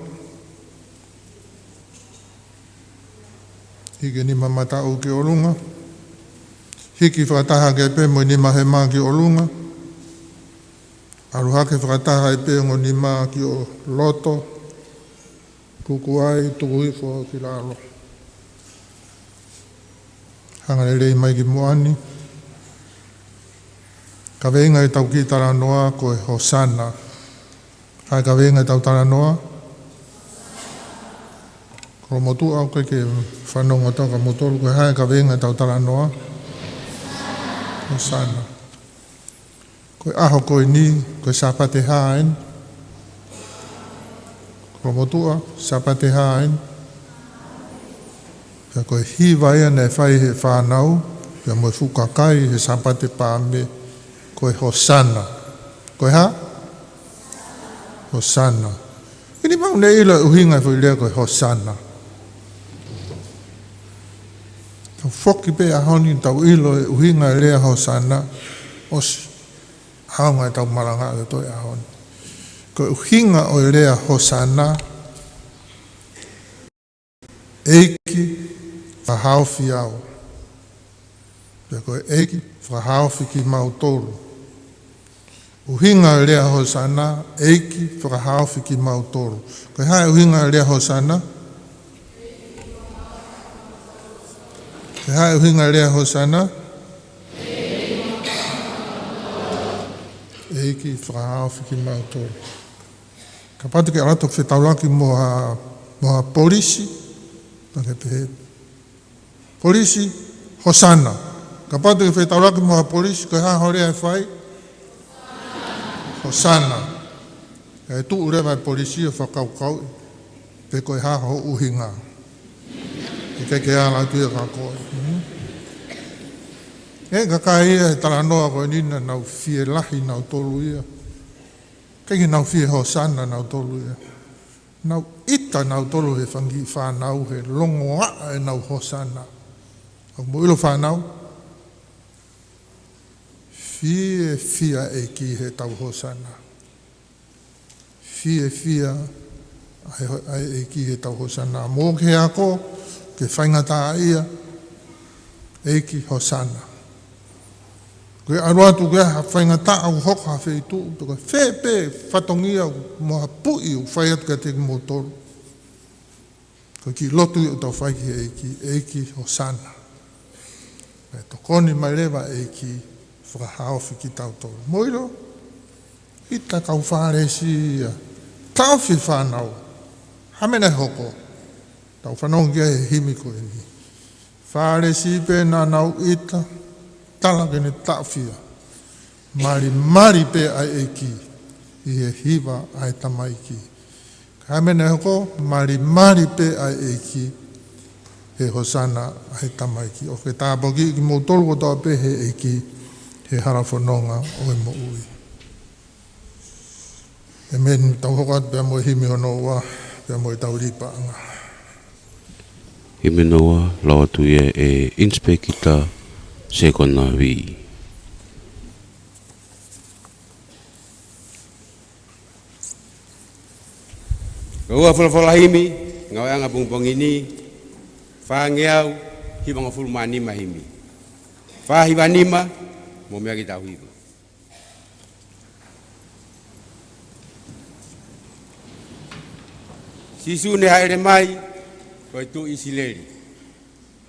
Hiki e nima mataʻu ki ʻolunga. Hiki fakataha hake pē mo e nima hema ki ʻolunga. ʻAlu hake fakataha ai pē ongo nima ki ʻo loto. Kuku ai, tuku hifo ki lalo. Hanga lelei mai ki muʻa ni. Kaveinga ʻetau kiʻi talanoa ko e Hōsana. Ko e kaveinga ʻetau talanoa. Kolomotuʻa, ʻoku ʻikai ke fanongo ʻa kimoutolu, ko e hā e kaveinga ʻetau talanoa? Hōsana. Ko e ʻaho ko eni, ko e Sāpate hā eni? Kolomotuʻa, Sāpate hā eni? Pea ko e hiva ia naʻe fai ʻe he fānau pea mo e fuʻu kakai he Sāpate Paame, ko e Hōsana. Ko e hā? Hōsana. ʻIkai ke mau ne ʻilo e ʻuhinga e foʻi lea ko e Hōsana. Tau foki pē ʻaho ni tau ʻilo e ʻuhinga e lea Hōsana, ʻosi ʻaonga ʻetau malanga ʻo e toe ʻaho ni. Ko e ʻuhinga ʻo e lea Hōsana, ʻEiki fakahaofi au. Pea ko e ʻEiki fakahaofi kimautolu. ʻUhinga e lea Hōsana, ʻEiki fakahaofi kimautolu. Ko e hā e ʻuhinga e lea Hōsana? Ko e hā e ʻuhinga e lea Hōsana? ʻEiki fakahaofi kimautolu. Kapau te ke ʻalu atu ʻo fetaulaki mo ha, mo ha polisi, pea ke pehē, "Polisi, Hosana." Kapau te ke fetaulaki mo ha polisi, ko e hā ho lea ʻe fai? "Hosana." ʻE tuʻu leva e polisi ʻo fakakaukauʻi pe ko e hā hoʻo ʻuhinga. ʻIkai ke ala atu ia kia koe. Hmm? ʻE kakai ia he talanoa ko eni naʻa nau fielahi nautolu ia. ʻIkai ke nau fie Hosana nautolu ia. Nau ʻita nautolu he fanga kiʻi fānau he longoaʻa ʻenau Hosana. ʻOku mou ʻilo fānau, fiefia ʻEiki heʻetau Hosana. Fiefia ʻa e, ʻa e ʻEiki heʻetau Hosana. Mou ke ako, ke faingataʻaʻia, ʻEiki Hosana. Ko e ʻalu atu ke ha faingataʻa ʻoku hoko ha feituʻu, pe ko e fē pē fatongia mo ha puʻi ʻoku fai atu kiate kimoutolu. Ko e kiʻi lotu ia ʻoku tau fai ki he ʻEiki, ʻEiki Hosana. Pea tokoni mai leva ʻEiki fakahaofi kitautolu. Mou ʻilo, ʻita kau Fālesi ia. Taʻofi fānau. Hā e meʻa naʻe hoko? Tau fanongo ki ai he himi ko eni. Fālesi pē naʻa nau ʻita, tala ke ne taʻofi ia. Malimali pē ʻa e ʻEiki ʻi he hiva ʻa e tamaiki. Ka hā e meʻa naʻe hoko? Malimali pē ʻa e ʻEiki he Hosana ʻa e tamaiki. ʻOku ke tāpuakiʻi kimoutolu kotoa pē he ʻEiki he hala fononga ʻo e moʻui. ʻĒmeni. Tau hoko atu pea mo e himi hono ua, pea mo ʻetau lipaʻanga. Himi hono ua, lau atu ia ʻe Inspector Sekona Vī. Ko e ua folofola himi, ngāueʻanga pongipongi ni, fāngeau hivangofulu mā nima himi. Fā hiva nima, mou meʻa ki he tau hiva. Sīsū ne hāʻele mai, ko e Tuʻi ʻIsileli.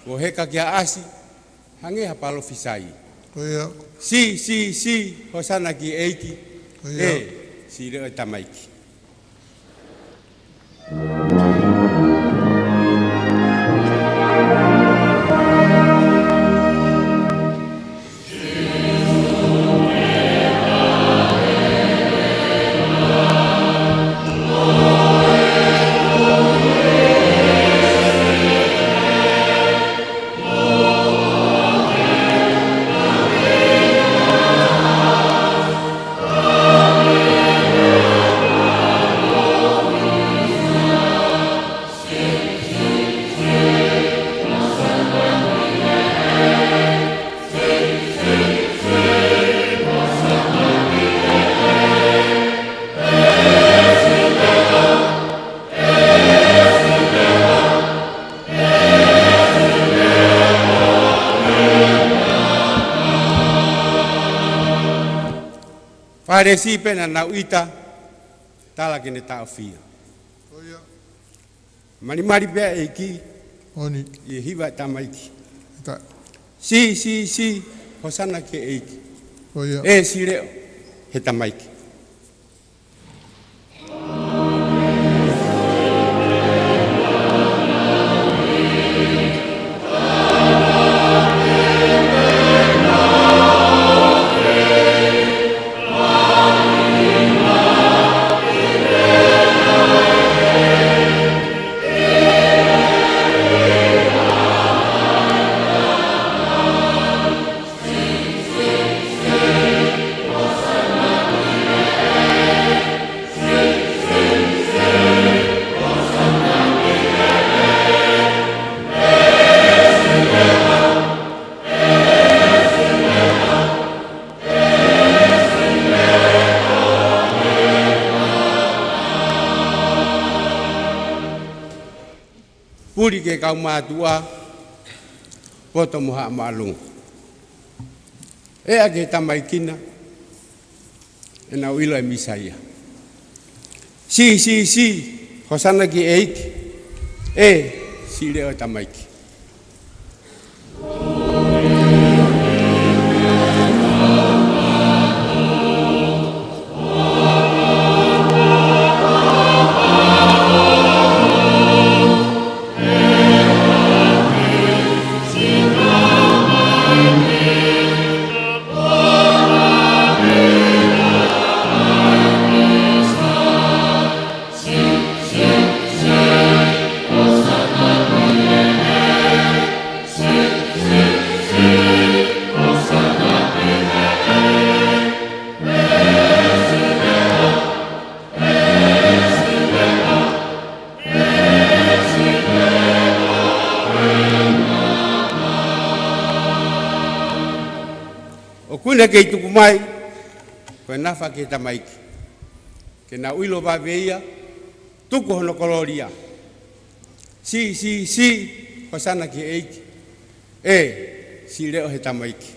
Kuo heka ki ʻaʻasi, hangē ha palōfisai. Ko ia. Sī, sī, sī, Hosana ki he ʻEiki. Ko ia. ʻE, sī leʻo e tamaiki. Fālesi pē naʻa nau ʻita, tala ke ne taʻofi ia. Ko ia. Malimali pē ʻa e ʻEiki. Oni. ʻI he hiva ʻa e tamaiki. Ka. Sī, sī, sī, Hosana ki he ʻEiki. Ko ia. ʻE, sī leʻo he tamaiki. Puli ki he kau mātuʻa, poto mo haʻa māʻolunga. ʻEa ki he tamaiki na, ʻenau ʻilo e Mīsaia. Sī, sī, sī, Hosana ki he ʻEiki. ʻE, sī leʻo e tamaiki. Naʻa ne kei tuku mai, ko e nafa ki he tamaiki. Ke nau ʻilo vave ia, tuku hono kolōlia. Siʻi, siʻi, siʻi, hōsana ki he ʻEiki. ʻE, siʻi leʻo he tamaiki.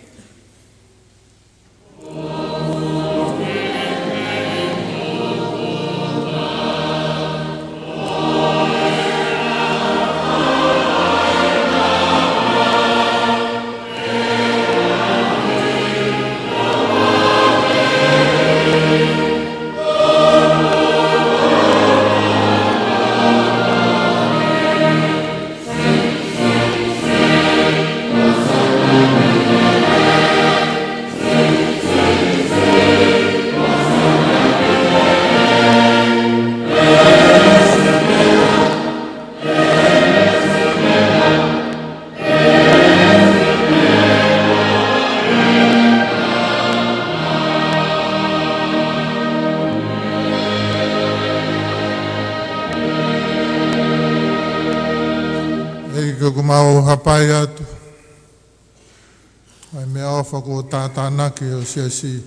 ʻEiki, ʻoku mau hapai atu ʻa e meʻaʻofa kuo tātānaki ʻe ho siasi.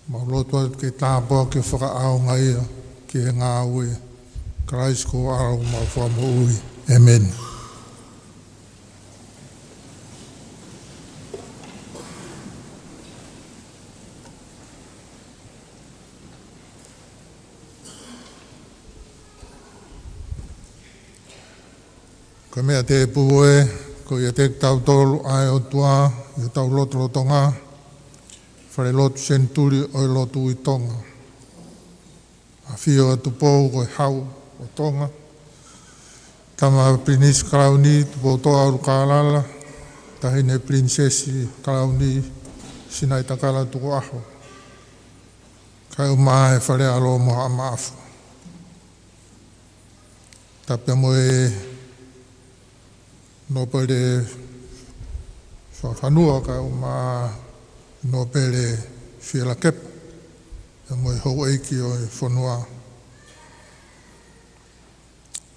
Mau lotu atu ke tāpuakiʻi fakaʻaongaʻi ia ki he ngāue ʻa Kalaisi ko homau Fakamoʻui. ʻĒmeni. Ko e meʻa tēpū ē, ko ia te tau tolu ʻa e ʻOtua, ʻi hotau lotolotonga, Falelotu Senituli ʻo e Lotu ʻi Tonga. ʻAfio ʻa Tupou ko e Hau ʻo Tonga, Tama Pilinisi Kalauni Tupoutoʻa ʻUlukālala, Taʻahine Pilinisesi Kalauni Sinaitakala Tukuʻaho, kae ʻumaʻā e Fale ʻAlo mo Haʻa Maʻafu. Tapu mo e Nōpele Fakafanua kae ʻumaʻā Nōpele Fielakepa, pea mo e houʻeiki ʻo e fonua.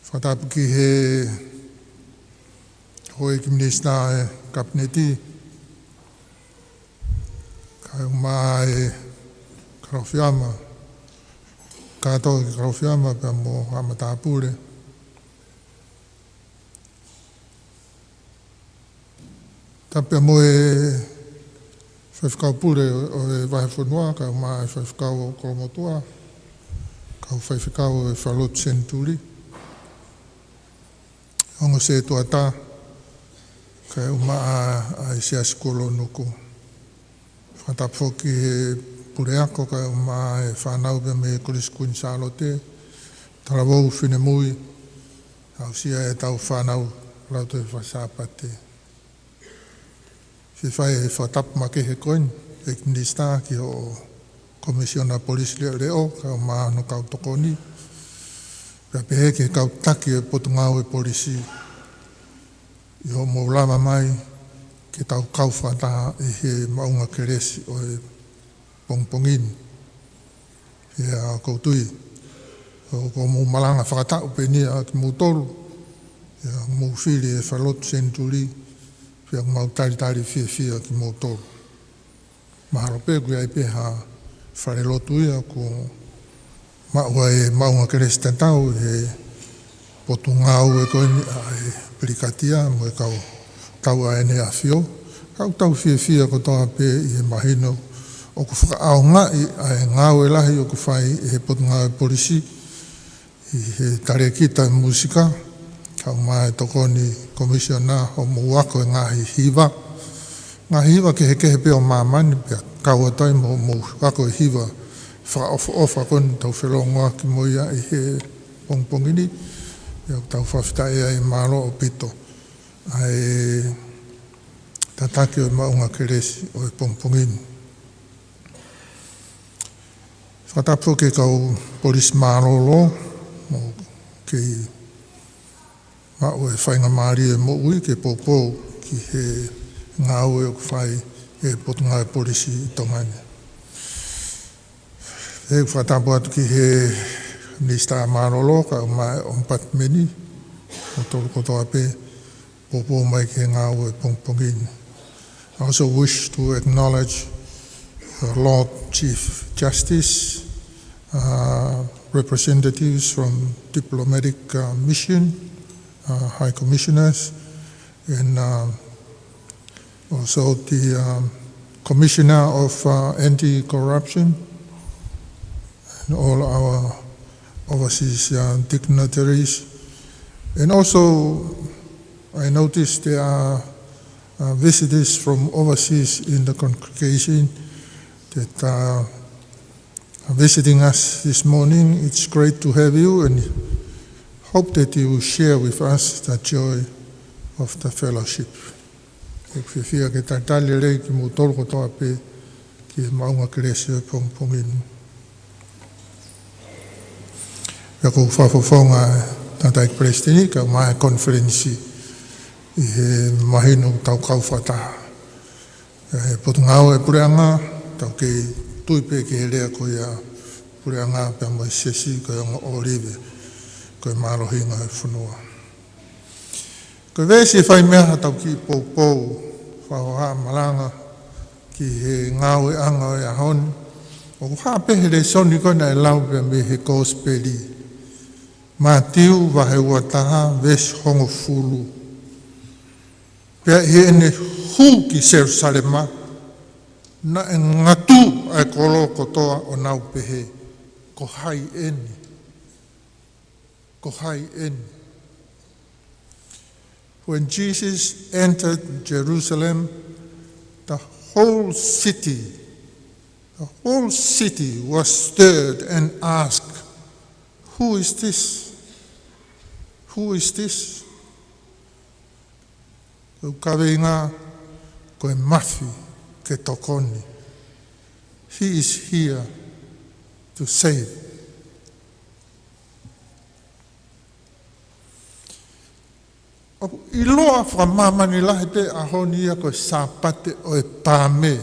Fakatapu ki he houʻeiki minisitā ʻo e Kapineti, kae ʻumaʻā e Kalofiama, kātoa ki Kalofiama pea mo Haʻa Matāpule. Tapu mo e Faifekau Pule ʻo e Vahefonua, kae ʻumaʻā e Faifekau ʻo Kolomotuʻa, kau faifekau ʻo e Falelotu Senituli, ongo sētuata, kae ʻumaʻā ʻa e Siasi Kuolonuku. Fakatapu foki he puleako kae ʻumaʻā e fānau pea mei he Kolisi Kuini Sālote, talavou, finemui, aʻusia ʻetau fānau Lautohi Faka-Sāpate. Fie fai e fakatapu makehe ko eni, ʻEiki Minisitā, ki hoʻo Komisiona Polisi Leʻoleʻo, kae ʻumaʻā hono kau tokoni, pea pehē ki he kau taki ʻo e Potungāue Polisi, ʻi hoʻomou lava mai ke tau kau fakataha ʻi he maʻuʻanga kelesi ʻo e pongipongi ni. Pea ʻoku ou tui, ʻoku mou malanga fakataʻu pē eni ʻa kimoutolu, pea mou fili e Falelotu Senituli, pea mau talitali fiefia kimoutolu. Mahalo pē ʻoku ʻi ai pē ha falelotu ia ʻoku maʻu ai e maʻuʻanga kelesi tatau he Potungāue ko eni ʻa e Pelikatia mo e kau tau ʻa ʻEne ʻAfio. Ka ʻoku tau fiefia kotoa pē ʻi he mahino ʻoku fakaʻaongaʻi ʻa e ngāue lahi ʻoku fai ʻe he Potungāue Polisi ʻi he talēkita ʻo e mūsika, kae ʻumaʻā e tokoni Komisiona, hoʻomou ako e ngaahi hiva, ngaahi hiva kehekehe pē ʻo māmani, pea kau atu ai mo hoʻomou ako e hiva fakaʻofoʻofa ko eni ʻoku tau felōngoaki mo ia ʻi he pongipongi ni. Pea ʻoku tau fakafetaʻi ai, mālō ʻaupito ʻa e tataki ʻo e maʻuʻanga kelesi ʻo e pongipongi ni. Fakatapu ki he kau polisi mālōlō, ʻoku kei maʻu e faingamālie ʻo e moʻui ke poupou ki he ngāue ʻoku fai ʻe he Potungāue Polisi ʻi Tonga ni. ʻOku fakatapu atu ki he Minisitā Mālōlō, kae ʻumaʻā e ʻOmipatimeni, kimoutolu kotoa pē, poupou mai ki he ngāue pongipongi ni. I also wish to acknowledge the Lord Chief Justice, uh, representatives from diplomatic, uh, mission, uh, high commissioners, and, uh, also the, um, Commissioner of, uh, Anti-Corruption, and all our overseas, uh, dignitaries. And also, I noticed there are, uh, visitors from overseas in the congregation that are visiting us this morning. It's great to have you and hope that you share with us the joy of the fellowship. ʻOku fiefia ke talitali lelei kimoutolu kotoa pē ki he maʻunga kelesi ʻo e pongipongi ni. Pea ʻoku ou fakafofonga ʻa e tangataʻeiki palesiteni kae ʻumaʻā e konifelenisi ʻi he mahino ʻoku tau kau fakataha. ʻI he potungāue ʻa e puleʻanga, tau kei tui pē ki he lea ko ia ʻa e puleʻanga pea mo e siasi ko e ongo ʻōlive, ko e mālohinga ʻo e fonua. Ko e veesi ʻe fai mei ai haʻatau kiʻi poupou fakahohaʻa malanga ki he ngāueʻanga ʻo e ʻaho ni, ʻoku hā pē he lēsoni ko ē naʻe lau pē mei he Kosipeli, Mātiu vahe ua taha veesi hongofulu. Pea ʻi heʻene hū ki Selusalema, naʻe ngatū ʻa e kolo kotoa ʻo nau pehē, Ko hai eni? Ko hai eni? When Jesus entered Jerusalem, the whole city, the whole city was stirred and asked, "Who is this? Who is this?" Ko e kaveinga, ko e mafi ke tokoni. He is here to save. ʻOku ʻiloa fakamāmani lahi pē ʻaho ni ia ko e Sāpate ʻo e Paame.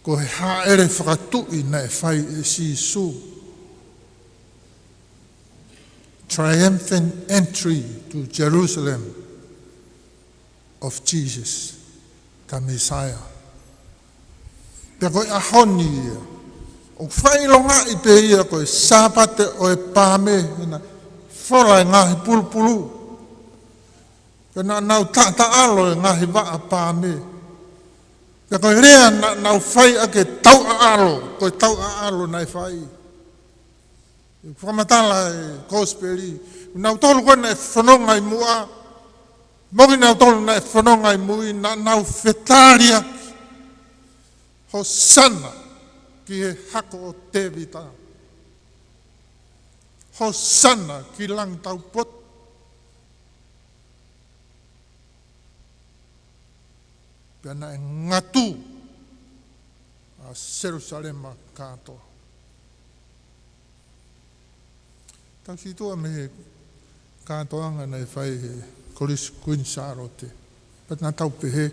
Ko e hāʻele fakatuʻi naʻe fai ʻe Sīsū. Triumphant entry to Jerusalem of Jesus, the Messiah. Pea ko e ʻaho ni ia, ʻoku fakaʻilongaʻi pē ia ko e Sāpate ʻo e Paame, he naʻe fola e ngaahi pulupulu. Pea naʻa nau taʻataʻalo e ngaahi vaʻa paame. Pea ko e lea naʻa nau fai ʻaki e tauʻaʻalo, ko e tauʻaʻalo naʻe fai. Fakamatala e Kosipeli, nautolu ko ē naʻe fononga ʻi muʻa, mo kinautolu naʻe fononga ʻi mui, naʻa nau fetaliaki, Hosana ki he hako ʻo Tēvita. Hosana ki langi taupotu. Pea naʻe ngatū ʻa Selusalema kātoa. Tau sio atu mei he kātoanga naʻe fai he Kolisi Kuini Sālote. Pea naʻa tau pehē,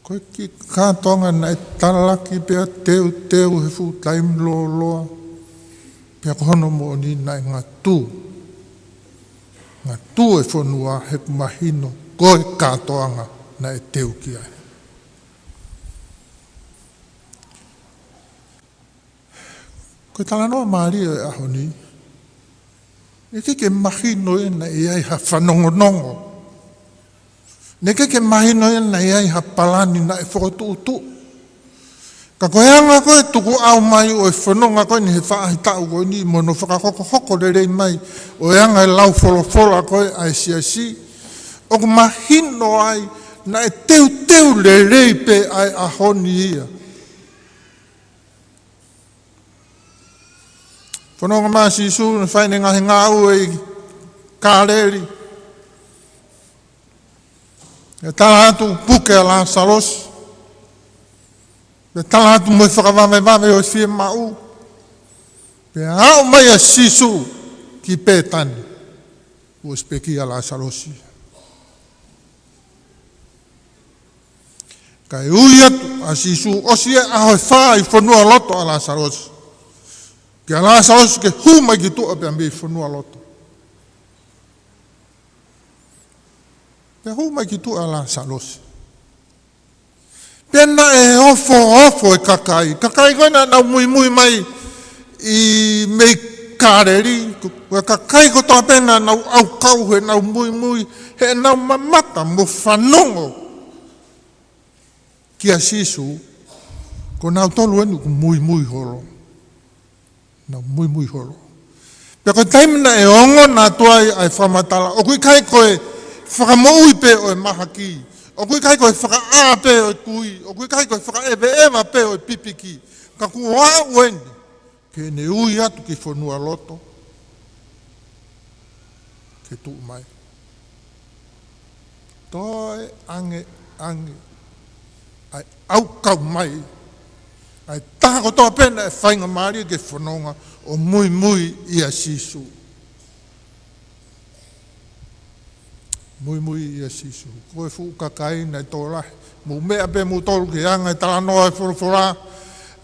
ko e kiʻi kātoanga naʻe talaki pea teuteu he fuʻu taimi lōloa. Pea ko hono moʻoni naʻe ngatū. Ngatū e fonua he ʻoku mahino ko e kātoanga naʻe teu ki ai. Ko e talanoa mālie ʻo e ʻaho ni, naʻe ʻikai ke mahino ia naʻe ʻi ai ha fanongonongo. Naʻe ʻikai ke mahino ia naʻe ʻi ai ha palani naʻe fokotuʻutuʻu. Ka ko e anga ko ē tukuʻau mai ʻo e fononga ko eni he faʻahitaʻu ko eni mo hono fakahokohoko lelei mai ʻo e anga e lau folofola ko ē ʻa e siasi, ʻoku mahino ai naʻe teuteu lelei pē ʻa e ʻaho ni ia. Fononga mai ʻa Sīsū, naʻe fai ʻene ngaahi ngāue ʻi Kāleli. Pea tala atu puke ʻa Lāsalosi. Pea tala atu mo e fakavavevave ʻo e fiemaʻu. Pea aʻu mai ʻa Sīsū ki Pētani. Kuo ʻosi pekia ʻa Lāsalosi. Kae ui atu ʻa Sīsū, ʻosi e ʻaho ʻe fā ʻi fonualoto ʻa Lāsalosi. Kia Lāsalosi ke hū mai ki tuʻa pea mei fonualoto. Pea hū mai ki tuʻa ʻa Lāsalosi. Pea naʻe ofoofo e kakai. Kakai ko ē naʻa nau muimui mai mei Kāleli. Ko e kakai kotoa pē naʻa nau ʻaukau he nau muimui, he nau mamata mo fanongo kia Sīsū, ko nautolu eni ʻoku muimui holo. Nau muimui holo. Pea ko e taimi naʻe ongona atu ai ʻa e fakamatala, ʻoku ʻikai ko e fakamoʻui pē ʻo e mahaki, ʻoku ʻikai ko e fakaʻā pē ʻo e kui, ʻoku ʻikai ko e fakaʻeveʻeva pē ʻo e pipiki, ka kuo aʻu eni ke ne ui atu ki fonualoto ke tuʻu mai. Toe ange, ange ʻa e ʻaukau mai ʻa e taha kotoa pē naʻe faingamālie ke fononga ʻo muimui ʻia Sīsū. Muimui ʻia Sīsū. Ko e fuʻu kakai naʻe tokolahi. Mou meʻa pē moutolu ki he anga e talanoa e folofola.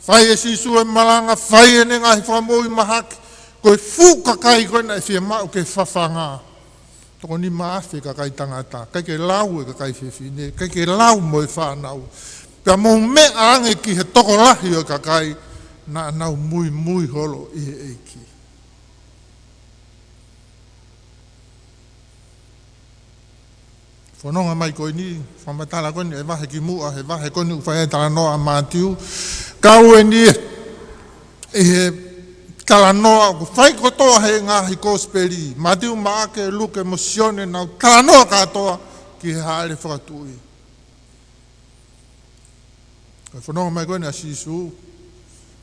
Fai ʻe Sīsū e malanga, fai ʻene ngaahi fakamoʻui mahaki. Ko e fuʻu kakai ko ē naʻe fiemaʻu ke fafanga. Toko nima afe kakai tangata, ʻikai ke lau e kakai fefine, ʻikai ke lau mo e fānau. Pea mou meʻa ange ki he tokolahi ʻo e kakai naʻa nau muimui holo ʻi he ʻEiki. Fononga mai ko eni, fakamatala ko eni, ʻe vahe ki muʻa, he vahe ko eni ʻoku fai ai e talanoa ʻa Mātiu. Kau eni ʻi he talanoa ʻoku fai kotoa he ngaahi kosipeli, Mātiu, Maʻake, Luke mo Sione, nau talanoa kātoa ki he hāʻele fakatuʻi. Ko e fononga mai ko eni ʻa Sīsū,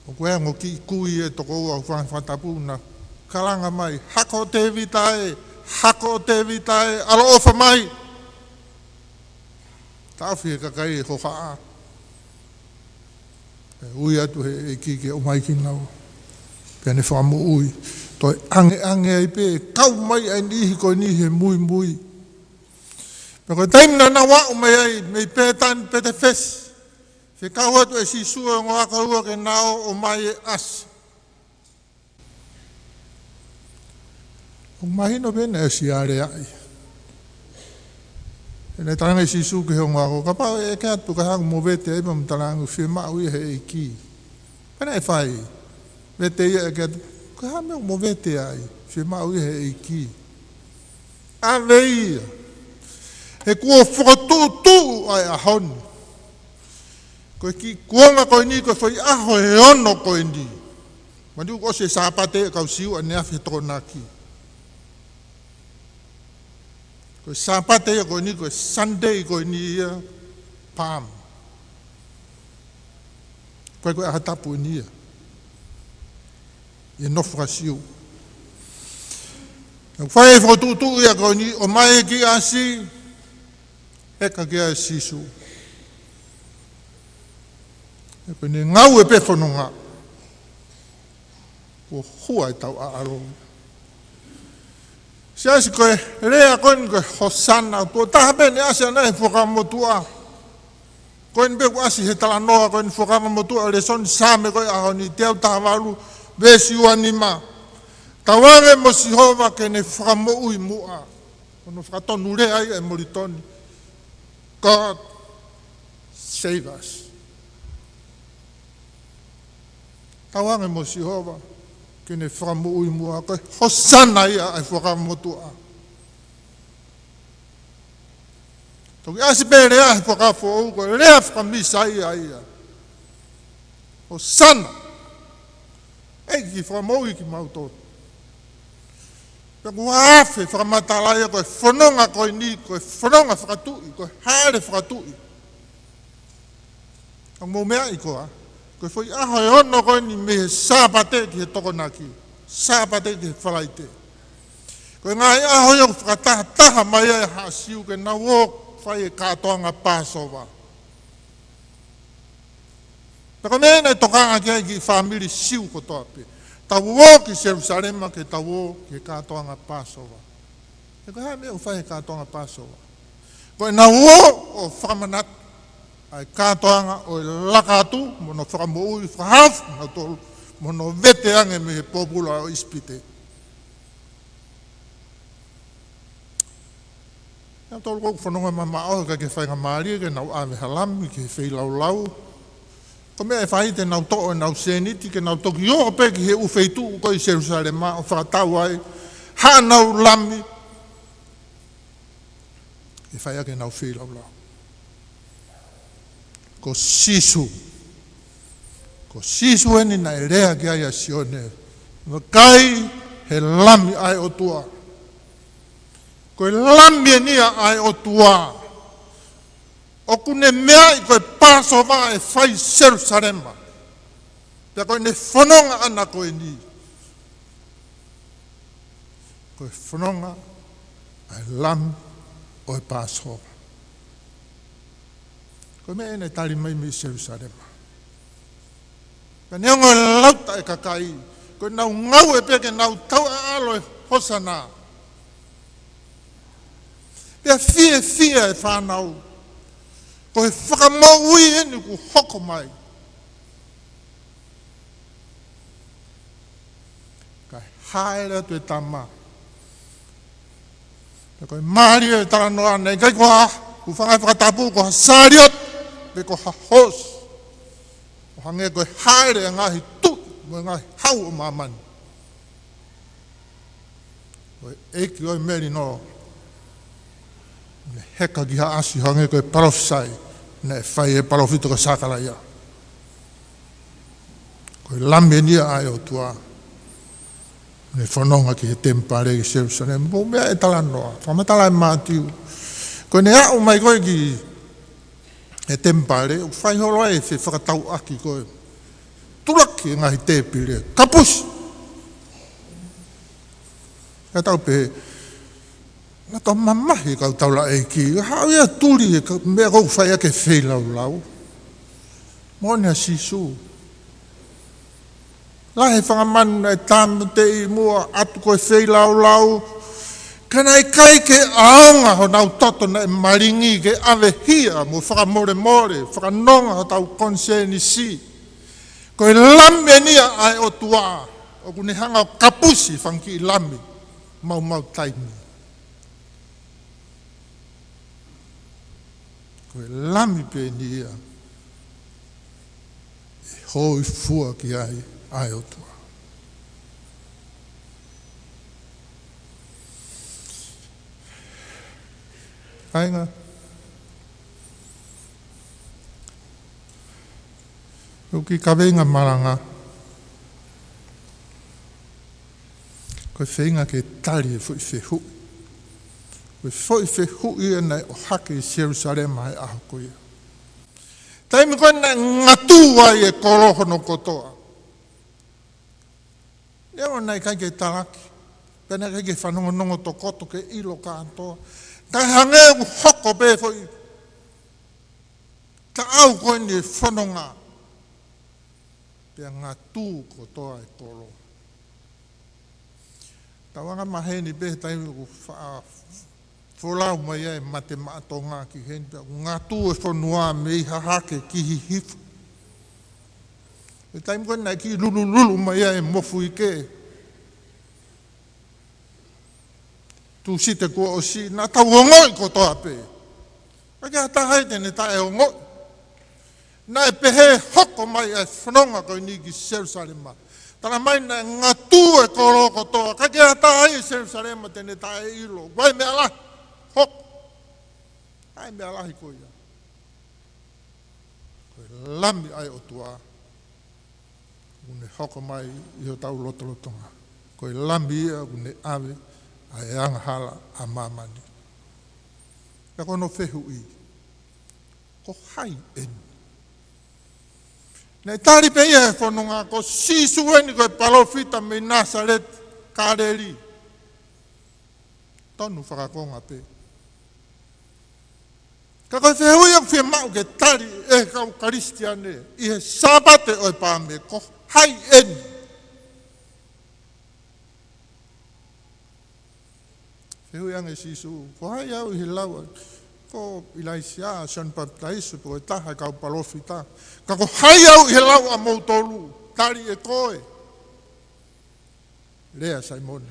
ʻoku ʻi ai e ongo kiʻi kui ʻe toko ua ʻoku fanga fakatapu na kalanga mai, Hako ʻo Tēvita ē, Hako ʻo Tēvita ē, ʻaloʻofa mai. Taʻofi ʻe he kakai e hohaʻa. ʻE ui atu ʻe he ʻEiki ke ʻomai kinaua. Pea ne fakamoʻui. Toe angeange ai pē, kau mai ʻa e niʻihi ko eni he muimui. Pea ko e taimi naʻa nau aʻu mai ai mei Pētani, Pētefesi, fekau atu ʻe Sīsū e ongo ako ʻe ua ke nau ō ʻo ʻomai e ʻasi. ʻOku mahino pē naʻe ʻosi aleaʻi. He naʻe talaange ʻe Sīsū ki he ongo ako, kapau ʻe ʻeke atu ka hā ʻoku mo vete ai, pea mo talaange ʻoku fiemaʻu ia ʻe he ʻEiki. Pea naʻe fai. Vete ia, ʻeke atu, ko e hā e meʻa ʻoku mo vete ai? Fiemaʻu ia ʻe he ʻEiki. ʻAve ia. He kuo fokotuʻutuʻu ʻa e ʻaho ni. Ko e kiʻi kuonga ko eni, ko e foʻi ʻaho ʻe ono ko eni. Manatuʻi kuo ʻosi e Sāpate ʻa e kau Siu ʻaneafi he Tokonaki. Ko e Sāpate ia ko eni, ko e Sunday ko eni ia, Palm. Ko e, ko e ʻaho tapu eni ia ʻi he nofo faka-Siu. Naʻe fai e fokotuʻutuʻu ia ko eni, ʻomai e kiʻi ʻasi, ʻeke ki ai ʻe Sīsū. He ko ʻene ngāue pē fononga, kuo hua e tau ʻaʻalo. Siasi, ko e lea ko eni ko e Hosana, tuʻo taha pē ʻene ʻasi ʻana he Fuakava Motuʻa. Ko eni pē ʻoku ʻasi he talanoa ko eni Fuakava Motuʻa, lēsoni Saame ko e ʻaho ni, teau taha valu, veesi ua nima. Tauange mo Sihova ke ne fakamoʻui muʻa. Ko hono fakatonulea ia ʻe Molitoni. God save us. Tauange mo Sihova ke ne fakamoʻui muʻa, ko e Hosana ia ʻa e Fuakava Motuʻa. Toki ʻasi pē lea he Fuakava Foʻou, ko e lea faka-Mīsaia ia. Hosana. ʻEiki, fakamoʻui kimautolu. Pea kuo afe fakamatala ia ko e fononga ko eni, ko e fononga fakatuʻi, ko e hāʻele fakatuʻi. ʻOku mou meaʻi koā, ko e foʻi ʻaho ʻe ono ko eni mei he Sāpate ki he Tokonaki, Sāpate ki he Falaite. Ko e ngaahi ʻaho ia ʻoku fakatahataha mai ai e haʻa Siu ke nau ō ʻo fai e kātoanga Pāsova. Pea ko e meʻa naʻe tokanga ki ai e kiʻi fāmili Siu kotoa pē. Tau ō ki Selusalema ke tau ō ki he kātoanga Pāsova. He ko e hā e meʻa ʻoku fai he kātoanga Pāsova? Ko ʻenau ō ʻo fakamanatu ʻa e kātoanga ʻo e laka atu mo hono fakamoʻui, fakahaofi kinautolu mo hono vete ange mei he pōpula ʻo ʻIsipite. Nautolu ʻoku fononga mamaʻo he ʻikai ke faingamālie ke nau ʻave ha lami ki he feilaulau. Ko e meʻa ʻe fai te nau toʻo ʻenau sēniti ke nau toki ō pē ki he ʻū feituʻu ko ē ʻi Selusalema ʻo fakatau ai haʻanau lami ke fai ʻaki ʻenau feilaulau. Ko Sīsū. Ko Sīsū eni naʻe lea ki ai ʻa Sione. Vakai, he lami ʻa e ʻOtua. Ko e lami eni ia ʻa e ʻOtua. ʻOku ne meaʻi ko e Pāsova ʻe fai ʻi Selusalema. Pea ko ʻene fononga ʻana ko eni, ko e fononga ʻa e lami ʻo e Pāsova. Ko e meʻa eni naʻe tali mai mei Selusalema. Ka neongo e lauta e kakai, ko ʻenau ngāue pē ke nau tauʻaʻalo e Hosana. Pea fiefia e fānau, ko e fakamoʻui eni kuo hoko mai. Kae hāʻele atu e tama. Pea ko e mālie e talanoa naʻe ʻikai ko ha, ʻoku fanga fakatapu ko ha sāliote, pe ko ha hoosi. ʻO hangē ko e hāʻele e ngaahi tuʻi, mo e ngaahi hau ʻo māmani. Ko e ʻEiki ʻo e melino, ne heka ki ha ʻasi hangē ko e palofisai naʻe fai ʻe he palōfita ko Sakalaia. Ko e lami eni ia ʻa e ʻOtua, ne fononga ki he temipale ʻi Selusalema. Mou meaʻi e talanoa, fakamatala ʻe Mātiu. Ko ʻene aʻu mai ko ē ki he temipale, ʻoku fai holo ai e fefakatauʻaki ko ē. Tulaki e ngaahi tēpile, kapusi. Ka tau pehē, naʻa tau mamahi kau taulaʻeiki, haʻu ia tuli e ka-, meʻa ʻoku fai ʻaki e feilaulau. Moʻoni ʻa Sīsū. Lahi e fanga manu naʻe tāmateʻi muʻa atu ko e feilaulau. Ka naʻe ʻikai ke ʻaonga honau toto naʻe malingi ke ʻave hia mo fakamolemole, fakanonga hotau konisēnisi. Ko e lami eni ia ʻa e ʻOtua, ʻoku ne hanga ʻo kapusi fanga kiʻi lami maumau taimi. Ko e lami pē eni ia ʻe hōifua ki ai ʻa e ʻOtua. Kāinga, ʻoku kaveinga malanga. Ko e feinga ke tali e foʻi fehuʻi. Ko e foʻi fehuʻi ia naʻe ʻohake ʻi Selusalema he ʻaho ko ia. Taimi ko ē naʻe ngatū ai e kolo hono kotoa. Neongo naʻe ʻikai ke talaki, pea naʻe ʻikai ke fanongonongo tokoto ke ʻilo kātoa. Kae hangē ʻoku hoko pē foʻi taʻau ko eni e fononga. Pea ngatū kotoa e kolo. Tau anga maheni pē he taimi ʻoku faʻa folau mai ai e mate maʻa Tonga ki heni, pea ʻoku ngatū e fonua mei Hahake ki Hihifo. He taimi ko ē naʻe kiʻi lulululu mai ai e mofuike Tūsite kuo ʻosi, naʻa tau ongoʻi kotoa pē. ʻIkai ha taha ia te ne taʻeongoʻi. Naʻe pehē hoko mai e fononga ko eni ki Selusalema. Talamai naʻe ngatū e kolo kotoa. ʻIkai ha taha ia ʻi Selusalema te ne taʻeʻilo. Ko e meʻa lahi hoko. ʻA e meʻa lahi ko ia. Ko e lami ʻa e ʻOtua ʻoku ne hoko mai ʻi hotau lotolotonga. Ko e lami ia ʻoku ne ʻave ʻa e angahala ʻa māmani. Ka ko hono fehuʻi, ko hai eni? Naʻe tali pē ia he fononga, ko Sīsū eni, ko e palōfita mei Nāsaleti, Kāleli. Tonu fakakonga pē. Ka ko e fehuʻi ʻoku fiemaʻu ke tali ʻe he kau Kalisitiane ʻi he Sāpate ʻo e Paame, ko hai eni? Fehuʻi ange ʻe Sīsū, ko hai au ʻi he lau, ko ʻIlaisiā, Sione Papitaiso, pe ko e taha e kau palōfita. Ka ko hai au ʻi he lau ʻamoutolu, tali ʻe koe? Lea ʻa Saimone,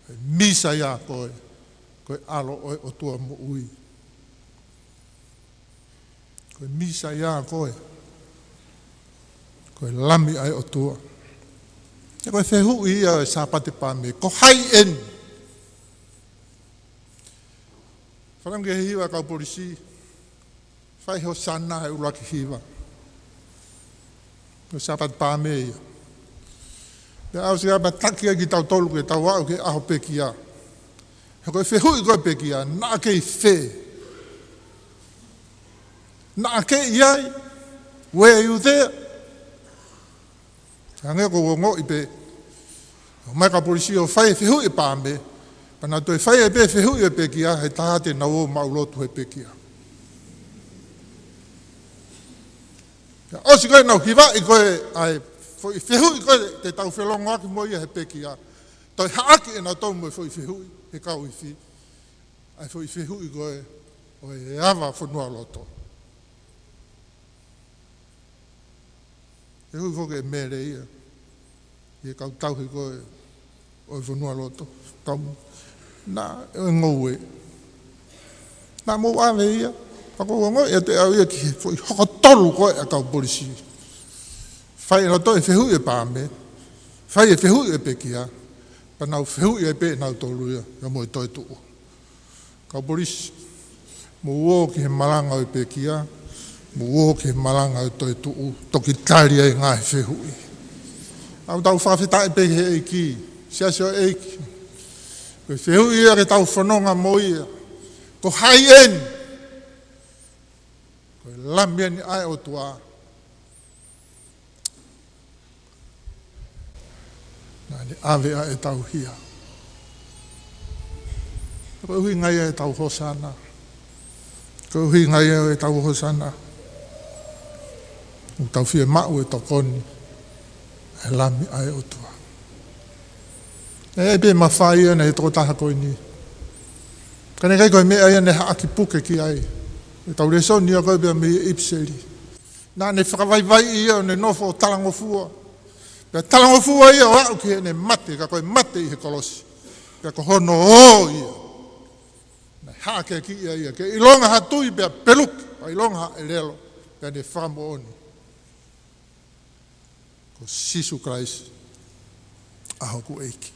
ko e Mīsaia koe. Ko e ʻAlo ʻo e ʻOtua moʻui. Ko e Mīsaia koe. Ko e Lami ʻa e ʻOtua. He ko e fehuʻi ia ʻo e Sāpate Paame, ko hai eni? Fanongo ki he hiva ʻa e kau polisi. Fai Hōsana he ʻuluaki hiva. Ko e Sāpate Paame ia. Pea ʻosi ia pea taki ai kitautolu ke tau aʻu ki he ʻaho pekia. He ko e fehuʻi ko e pekia, naʻa ke ʻi fē? Naʻa ke ʻi ai? Were you there? Hangē ko e ongoʻi pē. ʻOmai e kau polisi ʻo fai e fehuʻi paame. Pea nau toe fai ai pē fehuʻi e pekia, he taha te nau ō maʻu lotu he pekia. Pea ʻosi ko ē ʻenau hivaʻi ko ē ʻa e foʻi fehuʻi ko ē te tau felongoaki mo ia he pekia, toe haʻaki ʻenautolu mo e foʻi fehuʻi he kau ifi. ʻA e foʻi fehuʻi ko ē ʻo e ava fonualoto. Fehuʻi foki ʻe Mele ia ʻi he kau tauhi ko ē ʻo e fonualoto. Kau, naʻe ngoue. Naʻa mou ʻave ia. Pea ko e ongoʻi atu ʻe au ia ki he foʻi hoko tolu ko ē ʻa e kau polisi. Fai ʻenautolu e fehuʻi e paame. Fai e fehuʻi e pekia. Pea nau fehuʻi ai pē ʻenautolu ia, ia mo e toetuʻu. Kau polisi, mou ō ki he malanga ʻo e pekia, mou ō ki he malanga ʻo e toetuʻu, toki tali ai e ngaahi fehuʻi. ʻOku tau fakafetaʻi pē ki he ʻEiki, Siasi ʻo e ʻEiki. Ko e fehuʻi ia ke tau fononga mo ia, ko hai eni? Ko e Lami eni ʻa e ʻOtua. Naʻa ne ʻave ʻa ʻetau hia. Ko e ʻuhinga ia ʻetau Hōsana. Ko e ʻuhinga ia ʻetau Hōsana. ʻOku tau fiemaʻu e tokoni ʻa e Lami ʻa e ʻOtua. ʻE, ʻe pē mafai ia ʻa e tokotaha ko eni. Ka naʻe ʻikai ko e meʻa ia naʻe haʻaki puke ki ai. ʻEtau lēsoni ia ko ē pea mei he ʻIpiseli. Naʻa ne fakavaivaiʻi ia ʻo ne nofo ʻo talangofua. Pea talangofua ia ʻo aʻu ki heʻene mate, ka ko e mate ʻi he kolosi. Pea ko hono ō ia naʻe hakeakiʻi ai ia ke ʻilonga ha tui pea peluki, pea ʻilonga ha ʻelelo, pea ne fakamoʻoni. Ko Sīsū Kalaisi ʻa hoku ʻEiki.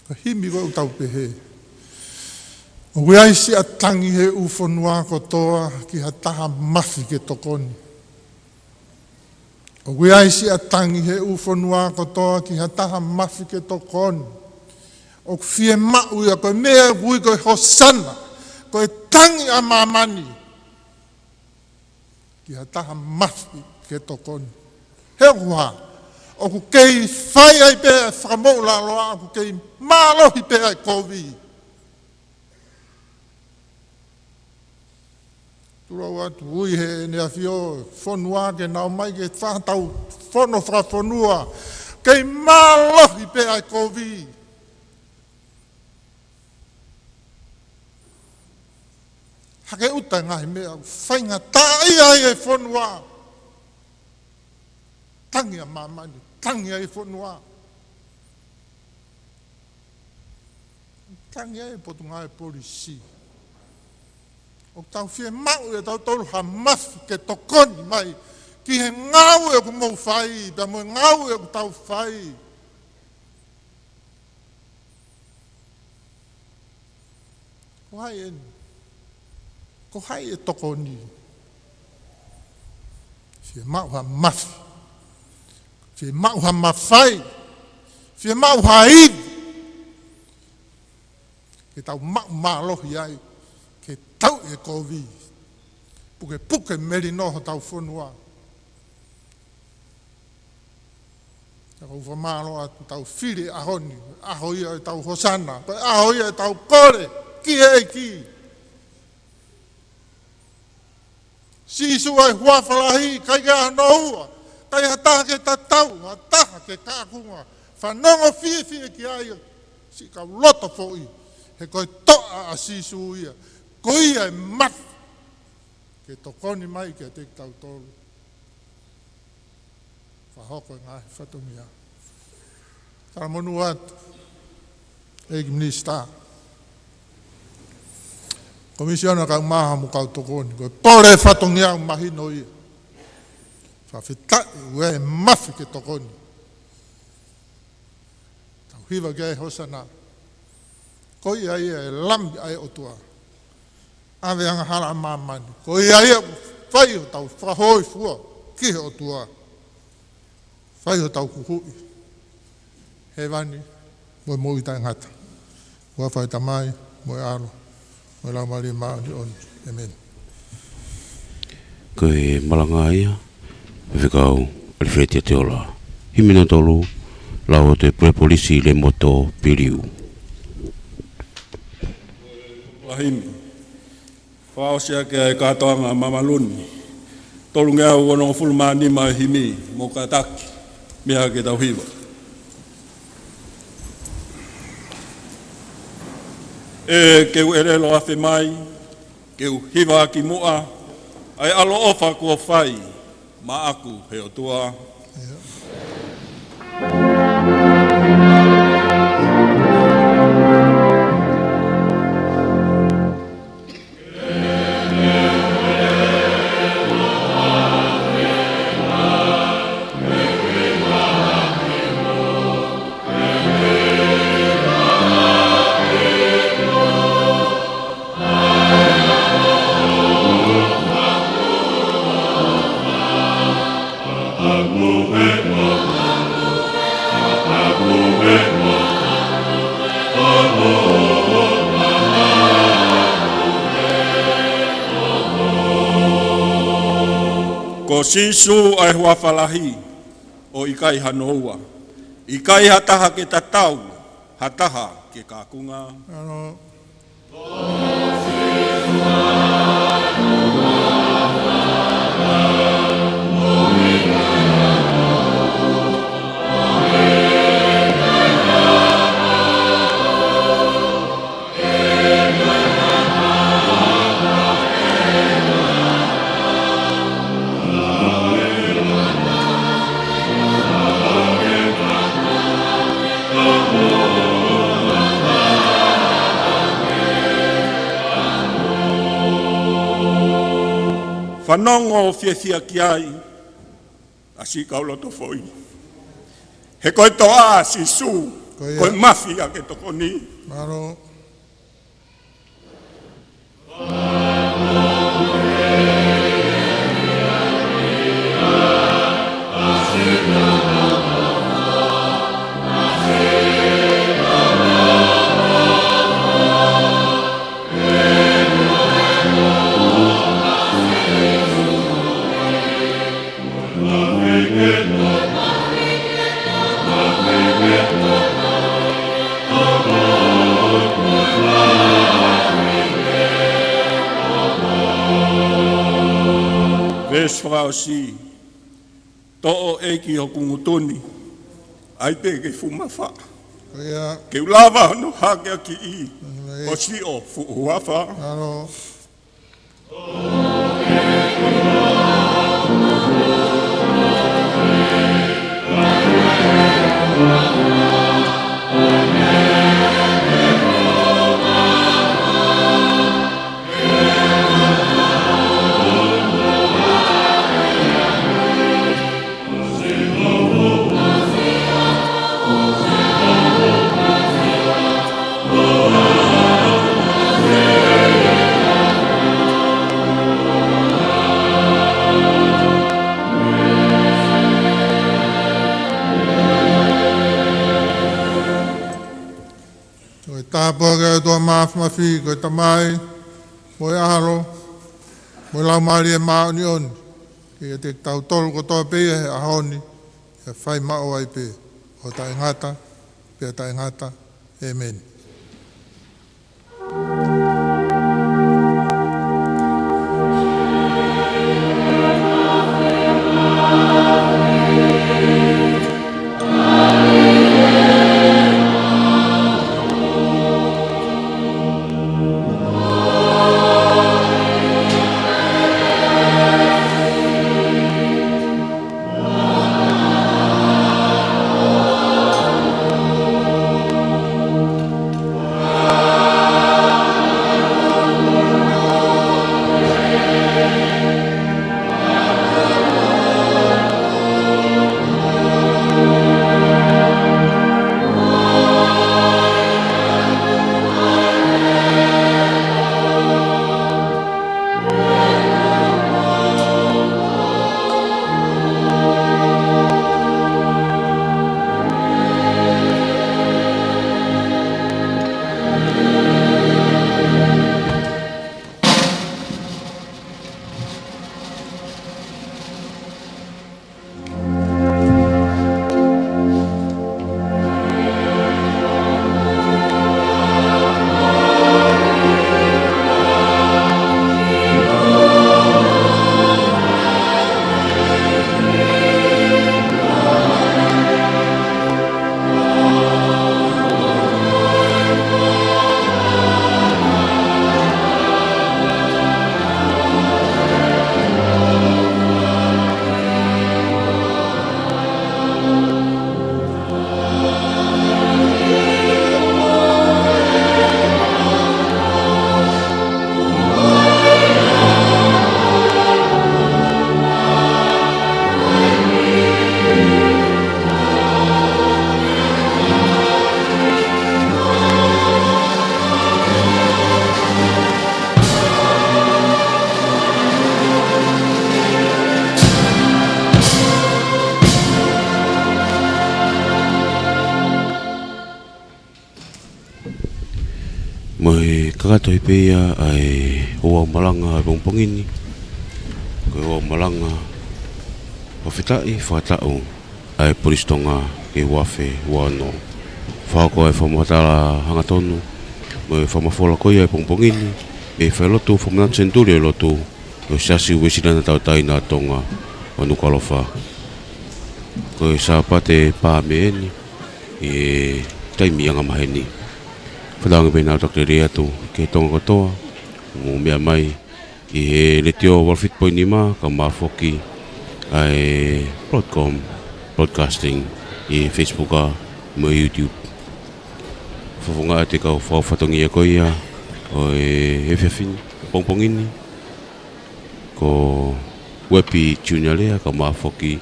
Ko e himi ko ē ʻoku tau pehē, ʻoku ʻi ai siʻa tangi he ʻū fonua kotoa ki ha taha mafi ke tokoni. ʻOku ʻi ai siʻa tangi he ʻū fonua kotoa ki ha taha mafi ke tokoni. ʻOku fiemaʻu ia, ko e meʻa ʻoku ui ko e Hōsana, ko e tangi ʻa māmani ki ha taha mafi ke tokoni. He ʻoku hā, ʻoku kei fai ai pē ʻa e fakamoʻulaloa, ʻoku kei mālohi pē ʻa e kovi. Tuʻu atu ui ʻe heʻene ʻAfio fonua ke nau ō mai ke fai haʻatau fono fakafonua. Kei mālohi pē ʻa e kovi. Hake ʻuta e ngaahi meʻa ʻoku faingataʻaʻia ai e fonua. Tangi ʻa māmani, tangi ai e fonua. Tangi ai e Potungāue Polisi. ʻOku tau fiemaʻu ʻe tautolu ha mafi ke tokoni mai ki he ngāue ʻoku mou fai, pea mo e ngāue ʻoku tau fai. Ko hai eni? Ko hai ʻe tokoni? Fiemaʻu ha mafi. Fiemaʻu ha mafai. Fiemaʻu ha ivi. Ke tau maʻu mālohi ai. Ke tau e kovi. Pukepuke melino hotau fonua. Ka ʻoku ou fakamālō atu ʻetau fili ʻaho ni, ʻaho ia ʻetau Hōsana, ko e ʻaho ia ʻetau kole ki he ʻEiki. Sīsū ʻa e huafa lahi, ʻikai ke ʻi ai hano ua, ʻikai ha taha ke tatau, ha taha ke kaunga, fanongo fiefia ki ai, siʻi kau loto foʻi, he ko e toʻa ʻa Sīsū ia, ko ia ʻe mafi, ke tokoni mai kiate kitautolu. Fakahoko e ngaahi fatongia. Talamonū atu. ʻEiki Minisitā, Komisiona Kaumāha mo e kau tokoni, ko e pole fatongia ʻoku mahino ia. Fakafetaʻi ʻoku ʻi ai e mafi ke tokoni. Tau hiva ki ai e hosana. Ko ia ia ʻe Lami ʻa e ʻOtua, ʻave angahala ʻa māmani. Ko ia ia ʻoku fai hotau fakahōifua ki he ʻOtua, fai hotau huhuʻi hēvani mo e moʻui taʻengata. Huafa ʻo e Tamai, mo e ʻAlo, mo e Laumālie Māʻoniʻoni. ʻĒmeni. Ko e malanga ia ʻa e Faifekau ʻAlifeti ʻAteola. Himi namba tolu, lau atu ʻe Pule Polisi Lemoto Piliu. Himi. Fakaʻosi ʻaki ʻa e kātoanga mamalu ni. Tolungeau onongofulu mā nima e himi, mou kātaki, meʻa ke tau hiva. ʻE ke u ʻelelo afe mai, ke u hiva ʻaki muʻa ʻa e ʻaloʻofa kuo fai maʻaku ʻe he ʻOtua. Ko Sīsū ʻa e huafa lahi, ʻo ʻikai hano ua. ʻIkai ha taha ke tatau, ha taha ke kakunga. Fanongo ʻo fiefia ki ai ʻa siʻi kau loto foʻi. He ko e toʻa ʻa Sīsū, ko ia, ko e mafi ʻa e tokoni. Mālō. Veesi fakaʻosi. Toʻo ʻEiki hoku ngutu ni, ʻai pē ke fuʻu mafaʻa. Ko ia. Ke u lava hono hakeakiʻi, ʻo siʻo fuʻu huafa. Mālō. Ko e tāpuaki ʻa e ʻOtua Māfimafi, ko e Tamai, mo e ʻAlo, mo e Laumālie Māʻoniʻoni, ke ʻiate kitautolu kotoa pē ia he ʻaho ni, ke fai maʻu ai pē, ʻo taʻengata pea taʻengata. ʻĒmeni. Mo e kakato pē ia ʻa e ouau malanga ʻo e pongipongi ni. Ko e ouau malanga fakafetaʻi fakataʻu ʻa e Polisi Tonga ki he uaafe uaono. Fakahoko ʻa e fakamatala hangatonu mo e fakamafola ko ia ʻo e pongipongi ni ʻe he failotu fakamanatu senituli ʻo e lotu ʻo e Siasi Uēsiliana Tauʻatāina ʻo Tonga ʻo Nukuʻalofa. Ko e Sāpate Pā Mē eni ʻi he taimi angamaheni. Fakatauange pē naʻa tau lelei atu ki he Tonga kotoa, mou meʻa mai ʻi he Letiō valu fitu poini nima, kae ʻumaʻā foki ʻa e Broadcom Broadcasting ʻi he Facebook mo e YouTube. Fakafofonga atu e kau fakafatongia ko ia ʻo e efiafi ni, pongipongi ni, ko Uepi Junior Lea kae ʻumaʻā foki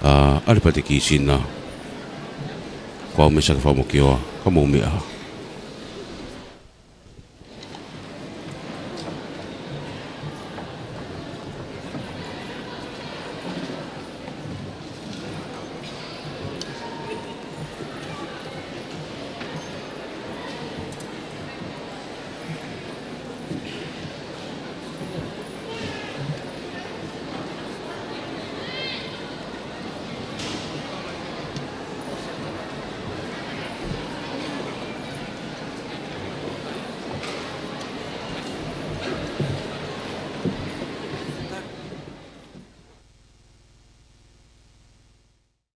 ʻa ʻAlipate Kisina. Ko au Mesake Fakamokioa, ka mou meʻa.